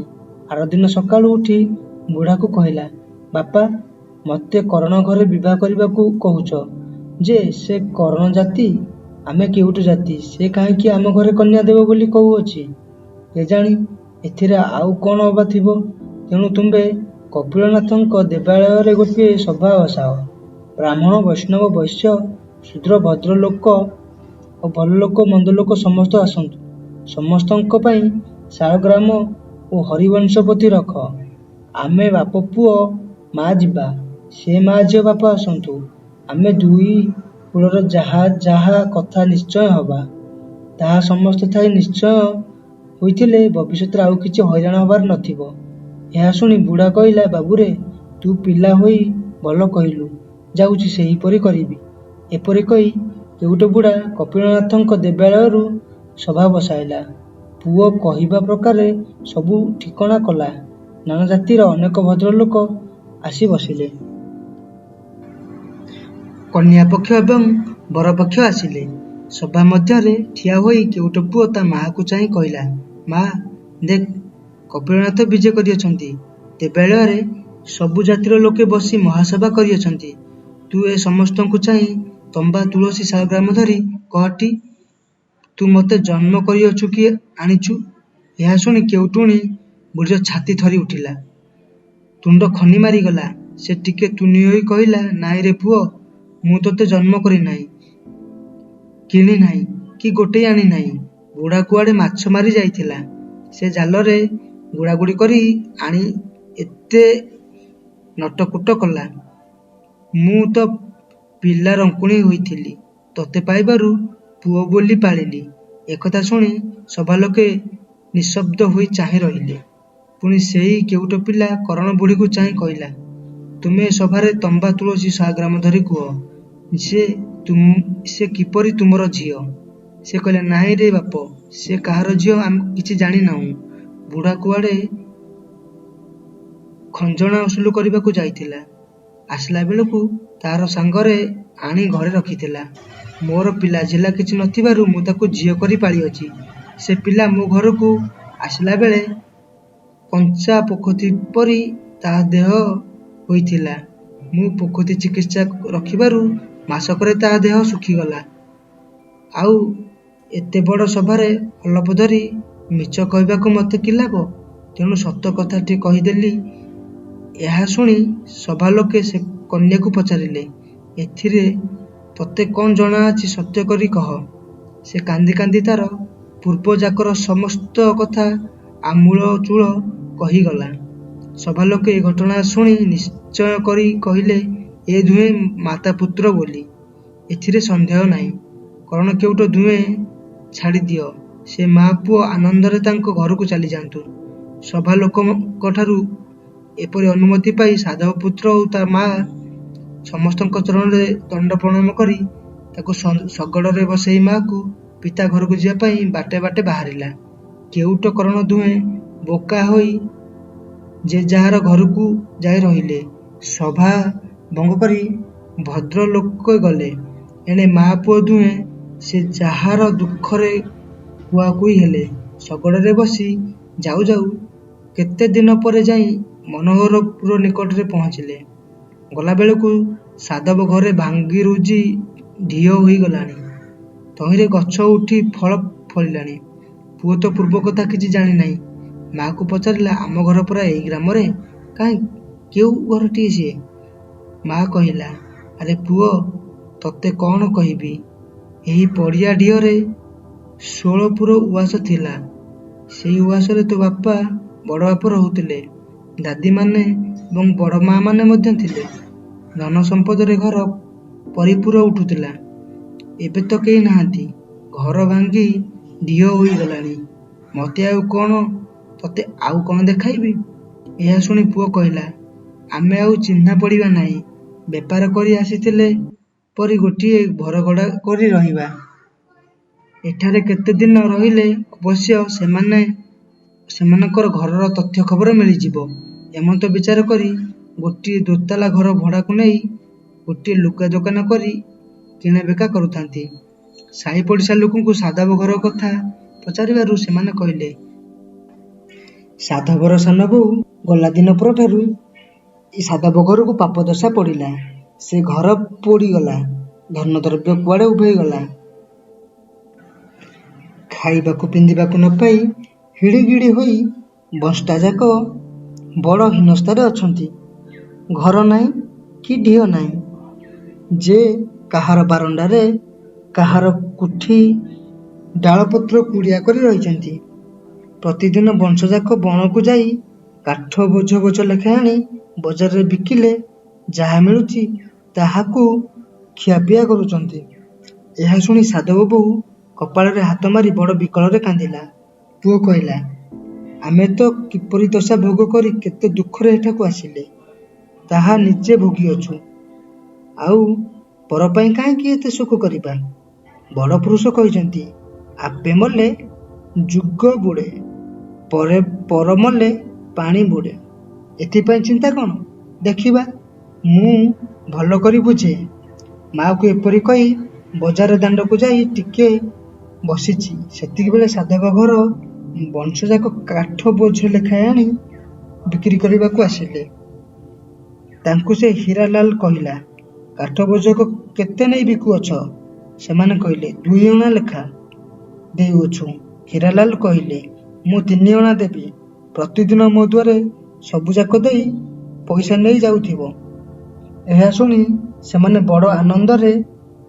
ଆରଦିନ ସକାଳୁ ଉଠି ବୁଢ଼ାକୁ କହିଲା, ବାପା, ମୋତେ କରଣ ଘରେ ବିବାହ କରିବାକୁ କହୁଛ ଯେ, ସେ କରଣ ଜାତି, ଆମେ କେଉଟ ଜାତି, ସେ କାହିଁକି ଆମ ଘରେ କନ୍ୟା ଦେବ ବୋଲି କହୁଅଛି? କେଜାଣି ଏଥିରେ ଆଉ କ'ଣ ଅବା ଥିବ। ତେଣୁ ତୁମ୍ଭେ କପିଳନାଥଙ୍କ ଦେବାଳୟରେ ଗୋଟିଏ ସଭା ବସାଅ। ବ୍ରାହ୍ମଣ, ବୈଷ୍ଣବ, ବୈଶ୍ୟ, ଶୂଦ୍ର, ଭଦ୍ରଲୋକ ଓ ଭଲ ଲୋକ ମନ୍ଦ ଲୋକ ସମସ୍ତେ ଆସନ୍ତୁ। ସମସ୍ତଙ୍କ ପାଇଁ ଶାଳଗ୍ରାମ ଓ ହରିବଂଶ ପୋଥି ରଖ। ଆମେ ବାପ ପୁଅ ମା ଯିବା, ସେ ମା ଝିଅ ବାପ ଆସନ୍ତୁ। ଆମେ ଦୁଇ କୁଳର ଯାହା ଯାହା କଥା ନିଶ୍ଚୟ ହବା, ତାହା ସମସ୍ତେ ଥାଇ ନିଶ୍ଚୟ ହୋଇଥିଲେ ଭବିଷ୍ୟତରେ ଆଉ କିଛି ହଇରାଣ ହବାର ନଥିବ। ଏହା ଶୁଣି ବୁଢ଼ା କହିଲା, ବାବୁରେ, ତୁ ପିଲା ହୋଇ ଭଲ କହିଲୁ, ଯାଉଛି ସେହିପରି କରିବି। ଏପରି କହି କେଉଟ ବୁଢ଼ା କପିଳନାଥଙ୍କ ଦେବାଳୟରୁ ସଭା ବସାଇଲା। ପୁଅ କହିବା ପ୍ରକାରେ ସବୁ ଠିକଣା କଲା। ନାନା ଜାତିର ଅନେକ ଭଦ୍ରଲୋକ ଆସି ବସିଲେ। କନ୍ୟାପକ୍ଷ ଏବଂ ବରପକ୍ଷ ଆସିଲେ। ସଭା ମଧ୍ୟରେ ଠିଆ ହୋଇ କେଉଟ ପୁଅ ତା ମାଆକୁ ଚାହିଁ କହିଲା, ମା, ଦେଖ, କପିଳନାଥ ବିଜେ କରିଅଛନ୍ତି। ଦେବାଳୟରେ ସବୁ ଜାତିର ଲୋକେ ବସି ମହାସଭା କରିଅଛନ୍ତି। ତୁ ଏ ସମସ୍ତଙ୍କୁ ଚାହିଁ ତମ୍ବା, ତୁଳସୀ, ଶାଳଗ୍ରାମ ଧରି କହଟି, ତୁ ମୋତେ ଜନ୍ମ କରିଅଛୁ କି ଆଣିଛୁ? ଏହା ଶୁଣି କେଉଟୁଣୀ ବୁଢ଼ୀର ଛାତି ଥରି ଉଠିଲା, ତୁଣ୍ଡ ଖନି ମାରିଗଲା। ସେ ଟିକେ ତୁନି ହୋଇ କହିଲା, ନାଇଁରେ ପୁଅ, ମୁଁ ତୋତେ ଜନ୍ମ କରିନାହିଁ, କିଣି ନାହିଁ କି ଗୋଟେଇ ଆଣି ନାହିଁ। ବୁଢ଼ା କୁଆଡ଼େ ମାଛ ମାରି ଯାଇଥିଲା, ସେ ଜାଲରେ ଗୁଡ଼ାଗୁଡ଼ି କରି ଆଣି ଏତେ ନଟକୁଟ କଲା। ମୁଁ ତ ପିଲା ରଙ୍କୁଣୀ ହୋଇଥିଲି, ତୋତେ ପାଇବାରୁ ପୁଅ ବୋଲି ପାଳିଲି। ଏକଥା ଶୁଣି ସଭାଲୋକେ ନିଶବ୍ଦ ହୋଇ ଚାହିଁ ରହିଲେ। ପୁଣି ସେଇ କେଉଟ ପିଲା କରଣ ବୁଢ଼ୀକୁ ଚାହିଁ କହିଲା, ତୁମେ ଏ ସଭାରେ ତମ୍ବା, ତୁଳସୀ, ଶାଳଗ୍ରାମ ଧରି କୁହ ଯେ ସେ କିପରି ତୁମର ଝିଅ? ସେ କହିଲା, ନାହିଁ ରେ ବାପ, ସେ କାହାର ଝିଅ ଆମେ କିଛି ଜାଣିନାହୁଁ। ବୁଢ଼ା କୁଆଡ଼େ ଖଞ୍ଜଣା ଅସୁଲ କରିବାକୁ ଯାଇଥିଲା, ଆସିଲା ବେଳକୁ ତାର ସାଙ୍ଗରେ ଆଣି ଘରେ ରଖିଥିଲା। ମୋର ପିଲାଝିଲା କିଛି ନଥିବାରୁ ମୁଁ ତାକୁ ଝିଅ କରି ପାଳିଅଛି। ସେ ପିଲା ମୋ ଘରକୁ ଆସିଲାବେଳେ କଞ୍ଚା ପୋଖତି ପରି ତା ଦେହ ହୋଇଥିଲା। ମୁଁ ପୋଖତି ଚିକିତ୍ସା ରଖିବାରୁ ମାସକରେ ତା ଦେହ ଶୁଖିଗଲା। ଆଉ ଏତେ ବଡ଼ ସଭାରେ ହଲପ ଧରି ମିଛ କହିବାକୁ ମୋତେ କି ଲାଭ? ତେଣୁ ସତ କଥାଟି କହିଦେଲି। ଏହା ଶୁଣି ସଭାଲୋକେ ସେ କନ୍ୟାକୁ ପଚାରିଲେ, ଏଥିରେ ତୋତେ କ'ଣ ଜଣାଅଛି, ସତ୍ୟ କରି କହ। ସେ କାନ୍ଦି କାନ୍ଦି ତାର ପୂର୍ବଯାକର ସମସ୍ତ କଥା ଆମୂଳଚୂଳ କହିଗଲା। ସଭାଲୋକେ ଏ ଘଟଣା ଶୁଣି ନିଶ୍ଚୟ କରି କହିଲେ, ଏ ଦୁହେଁ ମାତାପୁତ୍ର ବୋଲି ଏଥିରେ ସନ୍ଦେହ ନାହିଁ। କରଣ କେଉଟ ଦୁହେଁ ଛାଡ଼ିଦିଅ, ସେ ମା ପୁଅ ଆନନ୍ଦରେ ତାଙ୍କ ଘରକୁ ଚାଲିଯାଆନ୍ତୁ। ସଭା ଲୋକଙ୍କଠାରୁ ଏପରି ଅନୁମତି ପାଇ ସାଧବ ପୁତ୍ର ଓ ତା ମା ସମସ୍ତଙ୍କ ଚରଣରେ ଦଣ୍ଡ ପ୍ରଣାମ କରି ତାକୁ ଶଗଡ଼ରେ ବସେଇ ମାଆକୁ ପିତା ଘରକୁ ଯିବା ପାଇଁ ବାଟେ ବାଟେ ବାହାରିଲା। କେଉଟ କରଣ ଦୁହେଁ ବୋକା ହୋଇ ଯେ ଯାହାର ଘରକୁ ଯାଇ ରହିଲେ। ସଭା ଭଙ୍ଗ କରି ଭଦ୍ରଲୋକେ ଗଲେ। ଏଣେ ମା ପୁଅ ଦୁହେଁ ସେ ଯାହାର ଦୁଃଖରେ କୁହାକୁହି ହେଲେ। ଶଗଡ଼ରେ ବସି ଯାଉ ଯାଉ କେତେ ଦିନ ପରେ ଯାଇ ମନୋହରପୁର ନିକଟରେ ପହଞ୍ଚିଲେ। ଗଲାବେଳକୁ ସାଧବ ଘରେ ଭାଙ୍ଗିରୁଜି ଢିଅ ହୋଇଗଲାଣି, ତହିଁରେ ଗଛ ଉଠି ଫଳ ଫଳିଲାଣି। ପୁଅ ତ ପୂର୍ବ କଥା କିଛି ଜାଣିନାହିଁ। ମାଆକୁ ପଚାରିଲା, ଆମ ଘର ପରା ଏଇ ଗ୍ରାମରେ? କାହିଁ, କେଉଁ ଘରଟିଏ ସିଏ? ମା କହିଲା, ଆରେ ପୁଅ, ତତେ କ'ଣ କହିବି। ଏହି ପଡ଼ିଆ ଢିଅରେ ଷୋଳପୁର ଉଆସ ଥିଲା। ସେଇ ଉଆସରେ ତୋ ବାପା ବଡ଼ବାପ ରହୁଥିଲେ। ଦାଦୀମାନେ ଏବଂ ବଡ଼ ମାଆମାନେ ମଧ୍ୟ ଥିଲେ। ଧନ ସମ୍ପଦରେ ଘର ପରିପୂର ଉଠୁଥିଲା। ଏବେ ତ କେହି ନାହାନ୍ତି। ଘର ଭାଙ୍ଗି ଢିଅ ହୋଇଗଲାଣି। ମତେ ଆଉ କ'ଣ ତତେ ଆଉ କ'ଣ ଦେଖାଇବି? ଏହା ଶୁଣି ପୁଅ କହିଲା, ଆମେ ଆଉ ଚିହ୍ନା ପଡ଼ିବା ନାହିଁ। ବେପାର କରି ଆସିଥିଲେ ପରି ଗୋଟିଏ ଘର ଭଡ଼ା କରି ରହିବା। ଏଠାରେ କେତେ ଦିନ ରହିଲେ ଅବଶ୍ୟ ସେମାନଙ୍କର ଘରର ତଥ୍ୟ ଖବର ମିଳିଯିବ। ଏମନ୍ତ ବିଚାର କରି ଗୋଟିଏ ଦୋତାଲା ଘର ଭଡ଼ାକୁ ନେଇ ଗୋଟିଏ ଲୁଗା ଦୋକାନ କରି କିଣାବିକା କରୁଥାନ୍ତି। ସାହି ପଡ଼ିଶା ଲୋକଙ୍କୁ ସାଧବ ଘର କଥା ପଚାରିବାରୁ ସେମାନେ କହିଲେ, ସାଧବର ସାନବୋହୂ ଗଲା ଦିନ ପରଠାରୁ ଏ ସାଧବ ଘରକୁ ପାପଦଶା ପଡ଼ିଲା। ସେ ଘର ପୋଡ଼ିଗଲା, ଧନଦ୍ରବ୍ୟ କୁଆଡ଼େ ଉଭେଇଗଲା। ଖାଇବାକୁ ପିନ୍ଧିବାକୁ ନ ପାଇ ହିଡ଼ିଗିଡ଼ି ହୋଇ ବଂଶଟାଯାକ ବଡ଼ ହୀନସ୍ତାରେ ଅଛନ୍ତି। ଘର ନାହିଁ କି ଢିଅ ନାହିଁ। ଯେ କାହାର ବାରଣ୍ଡାରେ, କାହାର କୋଠି ଡାଳପତ୍ର କୁଡ଼ିଆ କରି ରହିଛନ୍ତି। ପ୍ରତିଦିନ ବଂଶଯାକ ବଣକୁ ଯାଇ କାଠ ବୋଝ ବୋଝ ଲେଖାଏଁ ଆଣି ବଜାରରେ ବିକିଲେ ଯାହା ମିଳୁଛି ତାହାକୁ ଖିଆପିଆ କରୁଛନ୍ତି। ଏହା ଶୁଣି ସାଧବ ବୋହୂ କପାଳରେ ହାତ ମାରି ବଡ଼ ବିକଳରେ କାନ୍ଦିଲା। ପୁଅ କହିଲା, ଆମେ ତ କିପରି ଦଶା ଭୋଗ କରି କେତେ ଦୁଃଖରେ ଏଠାକୁ ଆସିଲେ, ତାହା ନିଜେ ଭୋଗିଅଛୁ। ଆଉ ପର ପାଇଁ କାହିଁକି ଏତେ ଶୋକ କରିବା? ବଡ଼ ପୁରୁଷ କହିଛନ୍ତି, ଆପେ ମଲେ ଯୁଗ ବୁଡ଼େ, ପର ମଲେ ପାଣି ବୁଡ଼େ। ଏଥିପାଇଁ ଚିନ୍ତା କ'ଣ? ଦେଖିବା, ମୁଁ ଭଲ କରି ବୁଝେ। ମାଆକୁ ଏପରି କହି ବଜାର ଦାଣ୍ଡକୁ ଯାଇ ଟିକେ ବସିଛି, ସେତିକିବେଳେ ସାଧବ ଘର ବଂଶଯାକ କାଠ ବୋଝ ଲେଖାଏଁ ଆଣି ବିକ୍ରି କରିବାକୁ ଆସିଲେ। ତାଙ୍କୁ ସେ ହୀରାଲାଲ କହିଲା, କାଠ ବୋଝକ କେତେ ନେଇ ବିକୁଅଛ? ସେମାନେ କହିଲେ, 2 ଅଣା ଲେଖା ଦେଉଅଛୁ। ହୀରାଲାଲ କହିଲେ, ମୁଁ 3 ଅଣା ଦେବି। ପ୍ରତିଦିନ ମୋ ଦୁଆରେ ସବୁଯାକ ଦେଇ ପଇସା ନେଇ ଯାଉଥିବ। ଏହା ଶୁଣି ସେମାନେ ବଡ଼ ଆନନ୍ଦରେ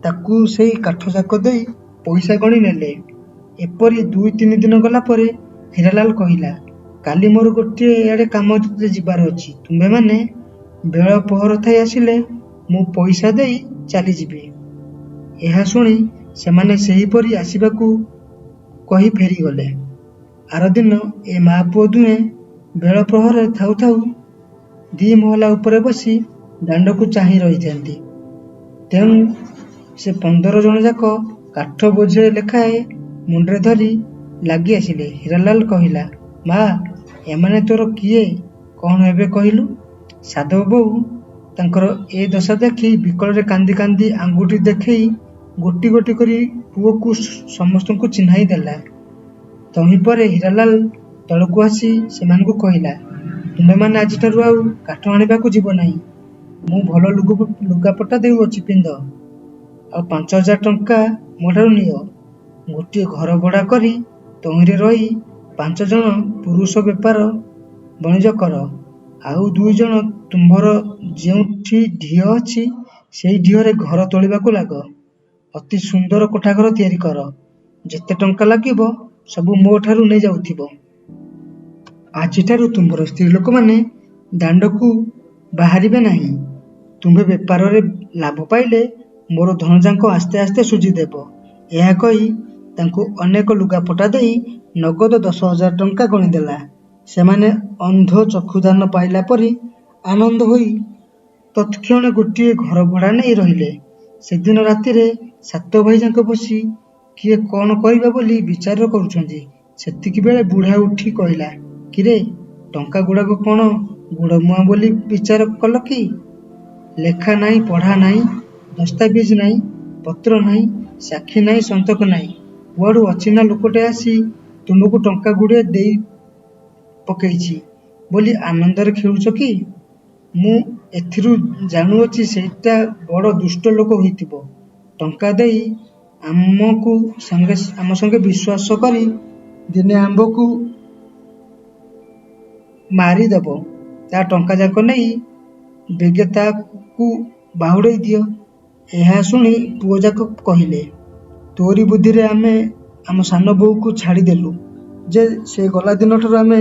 ତାକୁ ସେଇ କାଠଯାକ ଦେଇ ପଇସା ଗଣି ନେଲେ। ଏପରି 2-3 ଦିନ ଗଲା ପରେ ହୀରାଲାଲ କହିଲା, କାଲି ମୋର ଗୋଟିଏ ଏଆଡ଼େ କାମ ଯିବାର ଅଛି। ତୁମ୍ଭେମାନେ ବେଳ ପହର ଥାଇ ଆସିଲେ ମୁଁ ପଇସା ଦେଇ ଚାଲିଯିବି। ଏହା ଶୁଣି ସେମାନେ ସେହିପରି ଆସିବାକୁ କହି ଫେରିଗଲେ। ଆରଦିନ ଏ ମା ପୁଅ ଦୁହେଁ ବେଳ ପ୍ରହରେ ଥାଉ ଥାଉ ଦି ମହଲା ଉପରେ ବସି ଦାଣ୍ଡକୁ ଚାହିଁ ରହିଥାନ୍ତି। ତେଣୁ ସେ 15 ଜଣ ଯାକ କାଠ ବୋଝେ ଲେଖାଏଁ ମୁଣ୍ଡରେ ଧରି ଲାଗି ଆସିଲେ। ହୀରାଲାଲ କହିଲା, ମା, ଏମାନେ ତୋର କିଏ କ'ଣ ହେବେ କହିଲୁ? ସାଧବ ବୋହୂ ତାଙ୍କର ଏ ଦଶା ଦେଖି ବିକଳରେ କାନ୍ଦି କାନ୍ଦି ଆଙ୍ଗୁଠି ଦେଖେଇ ଗୋଟି ଗୋଟି କରି ପୁଅକୁ ସମସ୍ତଙ୍କୁ ଚିହ୍ନାଇ ଦେଲା। ତହିଁ ପରେ ହୀରାଲାଲ ତଳକୁ ଆସି ସେମାନଙ୍କୁ କହିଲା, ତୁମ୍ଭେମାନେ ଆଜିଠାରୁ ଆଉ କାଠ ଆଣିବାକୁ ଯିବ ନାହିଁ। ମୁଁ ଭଲ ଲୁଗାପଟା ଦେଉଅଛି, ପିନ୍ଧ। ଆଉ 5000 ଟଙ୍କା ମୋଠାରୁ ନିଅ। ଗୋଟିଏ ଘର ଭଡ଼ା କରି ତହିଁରେ ରହି 5 ଜଣ ପୁରୁଷ ବେପାର ବଣିଜ କର। ଆଉ 2 ଜଣ ତୁମ୍ଭର ଯେଉଁଠି ଢିଅ ଅଛି ସେଇ ଢିଅରେ ଘର ତୋଳିବାକୁ ଲାଗ। ଅତି ସୁନ୍ଦର କୋଠାଘର ତିଆରି କର। ଯେତେ ଟଙ୍କା ଲାଗିବ ସବୁ ମୋଠାରୁ ନେଇ ଯାଉଥିବ। ଆଜିଠାରୁ ତୁମ୍ଭର ସ୍ତ୍ରୀ ଲୋକମାନେ ଦାଣ୍ଡକୁ ବାହାରିବେ ନାହିଁ। ତୁମ୍ଭେ ବେପାରରେ ଲାଭ ପାଇଲେ ମୋର ଧନଯାକ ଆସ୍ତେ ଆସ୍ତେ ଶୁଝିଦେବ। ଏହା କହି ତାଙ୍କୁ ଅନେକ ଲୁଗାପଟା ଦେଇ ନଗଦ 10,000 ଟଙ୍କା ଗଣିଦେଲା। ସେମାନେ ଅନ୍ଧ ଚକ୍ଷୁଦାନ ପାଇଲା ପରି ଆନନ୍ଦ ହୋଇ ତତ୍କ୍ଷଣେ ଗୋଟିଏ ଘର ଭଡ଼ା ନେଇ ରହିଲେ। ସେଦିନ ରାତିରେ 7 ଭାଇଯାକ ବସି କିଏ କ'ଣ କରିବା ବୋଲି ବିଚାର କରୁଛନ୍ତି, ସେତିକିବେଳେ ବୁଢ଼ା ଉଠି କହିଲା, କିରେ, ଟଙ୍କା ଗୁଡ଼ାକ କ'ଣ ଗୁଡ଼ମୁହାଁ ବୋଲି ବିଚାର କଲ କି? ଲେଖା ନାହିଁ, ପଢ଼ା ନାହିଁ, ଦସ୍ତାବିଜ ନାହିଁ, ପତ୍ର ନାହିଁ, ସାକ୍ଷୀ ନାହିଁ, ସନ୍ତକ ନାହିଁ। କୁଆଡ଼ୁ ଅଚିହ୍ନା ଲୋକଟେ ଆସି ତୁମକୁ ଟଙ୍କା ଗୁଡ଼ିଏ ଦେଇ ପକେଇଛି ବୋଲି ଆନନ୍ଦରେ ଖେଳୁଛ କି? ମୁଁ ଏଥିରୁ ଜାଣୁଅଛି ସେଇଟା ବଡ଼ ଦୁଷ୍ଟ ଲୋକ ହୋଇଥିବ। ଟଙ୍କା ଦେଇ ଆମ ସଙ୍ଗେ ବିଶ୍ୱାସ କରି ଦିନେ ଆମ୍ଭକୁ ମାରିଦେବ। ତା ଟଙ୍କାଯାକ ନେଇ ବେଗେ ତାକୁ ବାହୁଡ଼େଇ ଦିଅ। ଏହା ଶୁଣି ପୁଅଯାକ କହିଲେ, ତୋରି ବୁଦ୍ଧିରେ ଆମେ ଆମ ସାନ ବୋହୂକୁ ଛାଡ଼ିଦେଲୁ ଯେ, ସେ ଗଲା ଦିନଠାରୁ ଆମେ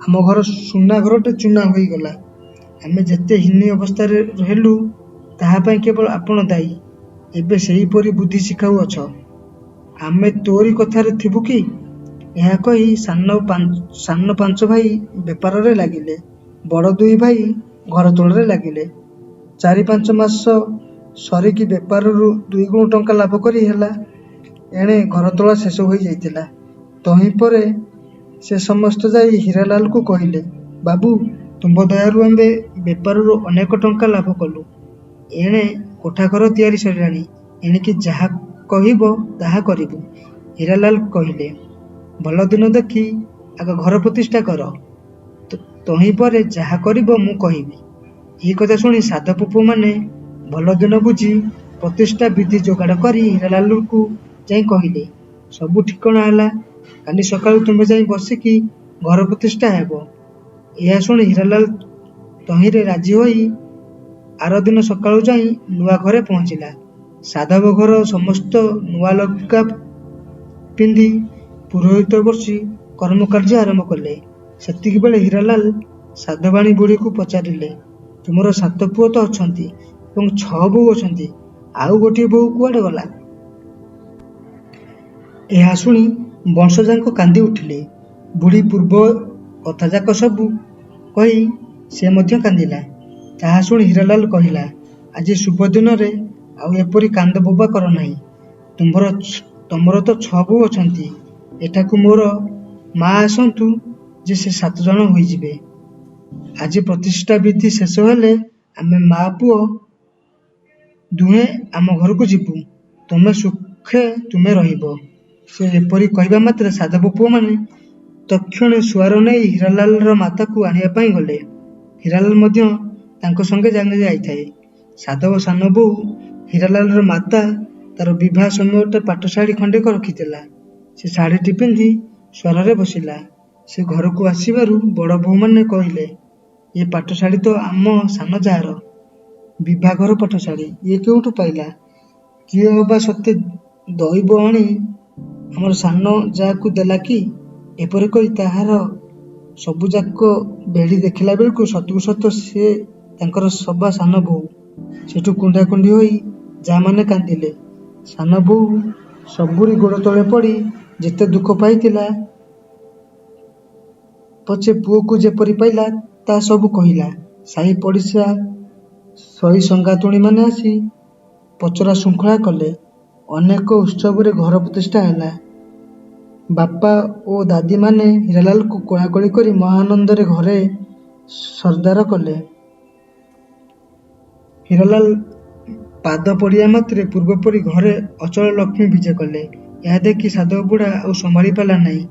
ଆମ ଘର ସୁନା ଘରଟେ ଚୂନା ହୋଇଗଲା। ଆମେ ଯେତେ ହୀନ ଅବସ୍ଥାରେ ହେଲୁ, ତାହା ପାଇଁ କେବଳ ଆପଣ ଦାୟୀ। ଏବେ ସେହିପରି ବୁଦ୍ଧି ଶିଖାଉଅଛ। ଆମେ ତୋରି କଥାରେ ଥିବୁ କି? ଏହା କହି ସାନ ପାଞ୍ଚ ଭାଇ ବେପାରରେ ଲାଗିଲେ, ବଡ଼ ଦୁଇ ଭାଇ ଘର ତୋଳାରେ ଲାଗିଲେ। 4-5 ମାସ ସରିକି ବେପାରରୁ ଦୁଇଗୁଣ ଟଙ୍କା ଲାଭ କରି ହେଲା। ଏଣେ ଘରତୋଳା ଶେଷ ହୋଇଯାଇଥିଲା। ତହିଁ ପରେ ସେ ସମସ୍ତେ ଯାଇ ହୀରାଲାଲକୁ କହିଲେ, ବାବୁ, ତୁମ୍ଭ ଦୟାରୁ ଆମ୍ଭେ ବେପାରରୁ ଅନେକ ଟଙ୍କା ଲାଭ କଲୁ। ଏଣେ କୋଠାଘର ତିଆରି ସରିଲାଣି। ଏଣିକି ଯାହା କହିବ ତାହା କରିବୁ। ହୀରାଲାଲ କହିଲେ, ଭଲ ଦିନ ଦେଖି ଆଗ ଘର ପ୍ରତିଷ୍ଠା କର, ତହିଁ ପରେ ଯାହା କରିବ ମୁଁ କହିବି। ଏହି କଥା ଶୁଣି ସାଧବ ପୁଅମାନେ ଭଲ ଦିନ ବୁଝି ପ୍ରତିଷ୍ଠା ବିଧି ଯୋଗାଡ଼ କରି ହୀରାଲାଲକୁ ଯାଇ କହିଲେ, ସବୁ ଠିକଣା ହେଲା, କାଲି ସକାଳୁ ତୁମେ ଯାଇ ବସିକି ଘର ପ୍ରତିଷ୍ଠା ହେବ। ଏହା ଶୁଣି ହୀରାଲାଲ ତହିଁରେ ରାଜି ହୋଇ ଆରଦିନ ସକାଳୁ ଯାଇ ନୂଆ ଘରେ ପହଞ୍ଚିଲା। ସାଧବ ଘର ସମସ୍ତ ନୂଆ ଲୁଗା ପିନ୍ଧି ପୁରୋହିତ ବସି କର୍ମକାର୍ଯ୍ୟ ଆରମ୍ଭ କଲେ। ସେତିକିବେଳେ ହୀରାଲାଲ ସାଧବାଣୀ ବୁଢ଼ୀକୁ ପଚାରିଲେ, ତୁମର 7 ପୁଅ ତ ଅଛନ୍ତି ଏବଂ 6 ବୋହୂ ଅଛନ୍ତି, ଆଉ ଗୋଟିଏ ବୋହୂ କୁଆଡ଼େ ଗଲା? ଏହା ଶୁଣି ବଂଶଯାକ କାନ୍ଦି ଉଠିଲେ। ବୁଢ଼ୀ ପୂର୍ବ କଥାଯାକ ସବୁ କହି ସେ ମଧ୍ୟ କାନ୍ଦିଲା। ତାହା ଶୁଣି ହୀରାଲାଲ କହିଲା, ଆଜି ଶୁଭ ଦିନରେ ଆଉ ଏପରି କାନ୍ଦ ବୋବା କର ନାହିଁ। ତମର ତ 6 ବୋହୂ ଅଛନ୍ତି, ଏଠାକୁ ମୋର ମା ଆସନ୍ତୁ ଯେ ସେ 7 ଜଣ ହୋଇଯିବେ। ଆଜି ପ୍ରତିଷ୍ଠା ବିଧି ଶେଷ ହେଲେ ଆମେ ମା ପୁଅ ଦୁହେଁ ଆମ ଘରକୁ ଯିବୁ, ତୁମେ ସୁଖେ ତୁମେ ରହିବ। ସେ ଏପରି କହିବା ମାତ୍ରେ ସାଧବ ପୁଅମାନେ ତକ୍ଷଣେ ସୁଆର ନେଇ ହୀରାଲାଲର ମାତାକୁ ଆଣିବା ପାଇଁ ଗଲେ। ହୀରାଲାଲ ମଧ୍ୟ ତାଙ୍କ ସଙ୍ଗେ ସାଙ୍ଗେ ଯାଇଥାଏ। ସାଧବ ସାନ ବୋହୂ ହୀରାଲାଲର ମାତା ତାର ବିବାହ ସମୟରେ ପାଟ ଶାଢ଼ୀ ଖଣ୍ଡିକ ରଖିଥିଲା। ସେ ଶାଢ଼ୀଟି ପିନ୍ଧି ସୁଆରରେ ବସିଲା। ସେ ଘରକୁ ଆସିବାରୁ ବଡ଼ ବୋହୂମାନେ କହିଲେ, ଏ ପାଟ ଶାଢ଼ୀ ତ ଆମ ସାନ ଯାଆର ବିବାହଘର ପାଟ ଶାଢ଼ୀ, ଇଏ କେଉଁଠୁ ପାଇଲା? କିଏ ଅବା ସତେ ଦଇବ ଆଣି ଆମର ସାନ ଯାଆକୁ ଦେଲା କି? ଏପରି କହି ତାହାର ସବୁଯାକ ବେଢ଼ି ଦେଖିଲା ବେଳକୁ ସତକୁ ସତ ସେ ତାଙ୍କର ସବା ସାନ ବୋହୂ। ସେଠୁ କୁଣ୍ଢାକୁଣ୍ଢି ହୋଇ ଯାଆମାନେ କାନ୍ଦିଲେ। ସାନ ବୋହୂ ସବୁରି ଗୋଡ଼ ତଳେ ପଡ଼ି ଯେତେ ଦୁଃଖ ପାଇଥିଲା, ପଛେ ପୁଅକୁ ଯେପରି ପାଇଲା ତା ସବୁ କହିଲା। ସାହି ପଡ଼ିଶା ସଇ ସଙ୍ଗାତୁଣୀମାନେ ଆସି ପଚରା ଶୃଙ୍ଖଳା କଲେ। ଅନେକ ଉତ୍ସବରେ ଘର ପ୍ରତିଷ୍ଠା ହେଲା। ବାପା ଓ ଦାଦୀମାନେ ହୀରାଲାଲକୁ କୋଳାକୋଳି କରି ମହାଆନନ୍ଦରେ ଘରେ ସର୍ଦ୍ଦାର କଲେ। ହୀରାଲାଲ ପାଦ ପଡ଼ିବା ମାତ୍ରେ ପୂର୍ବପରି ଘରେ ଅଚଳ ଲକ୍ଷ୍ମୀ ବିଜେ କଲେ। ଏହା ଦେଖି ସାଧବ ବୁଢ଼ା ଆଉ ସମ୍ଭାଳି ପାରିଲା ନାହିଁ।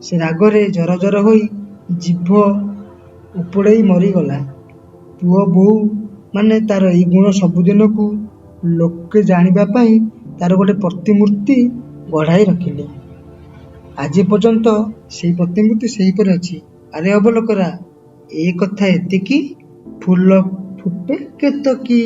ସେ ରାଗରେ ଜର ଜର ହୋଇ ଜିଭ ଉପୁଡ଼େଇ ମରିଗଲା। ପୁଅ ବୋହୂମାନେ ତାର ଏଇ ଗୁଣ ସବୁଦିନକୁ ଲୋକେ ଜାଣିବା ପାଇଁ ତାର ଗୋଟେ ପ୍ରତିମୂର୍ତ୍ତି ଗଢ଼ାଇ ରଖିଲେ। ଆଜି ପର୍ଯ୍ୟନ୍ତ ସେଇ ପ୍ରତିମୂର୍ତ୍ତି ସେହିପରି ଅଛି। ଆରେ ଅବଲୋକରା, ଏ କଥା ଏତିକି, ଫୁଲ ଫୁଟେ କେତକୀ।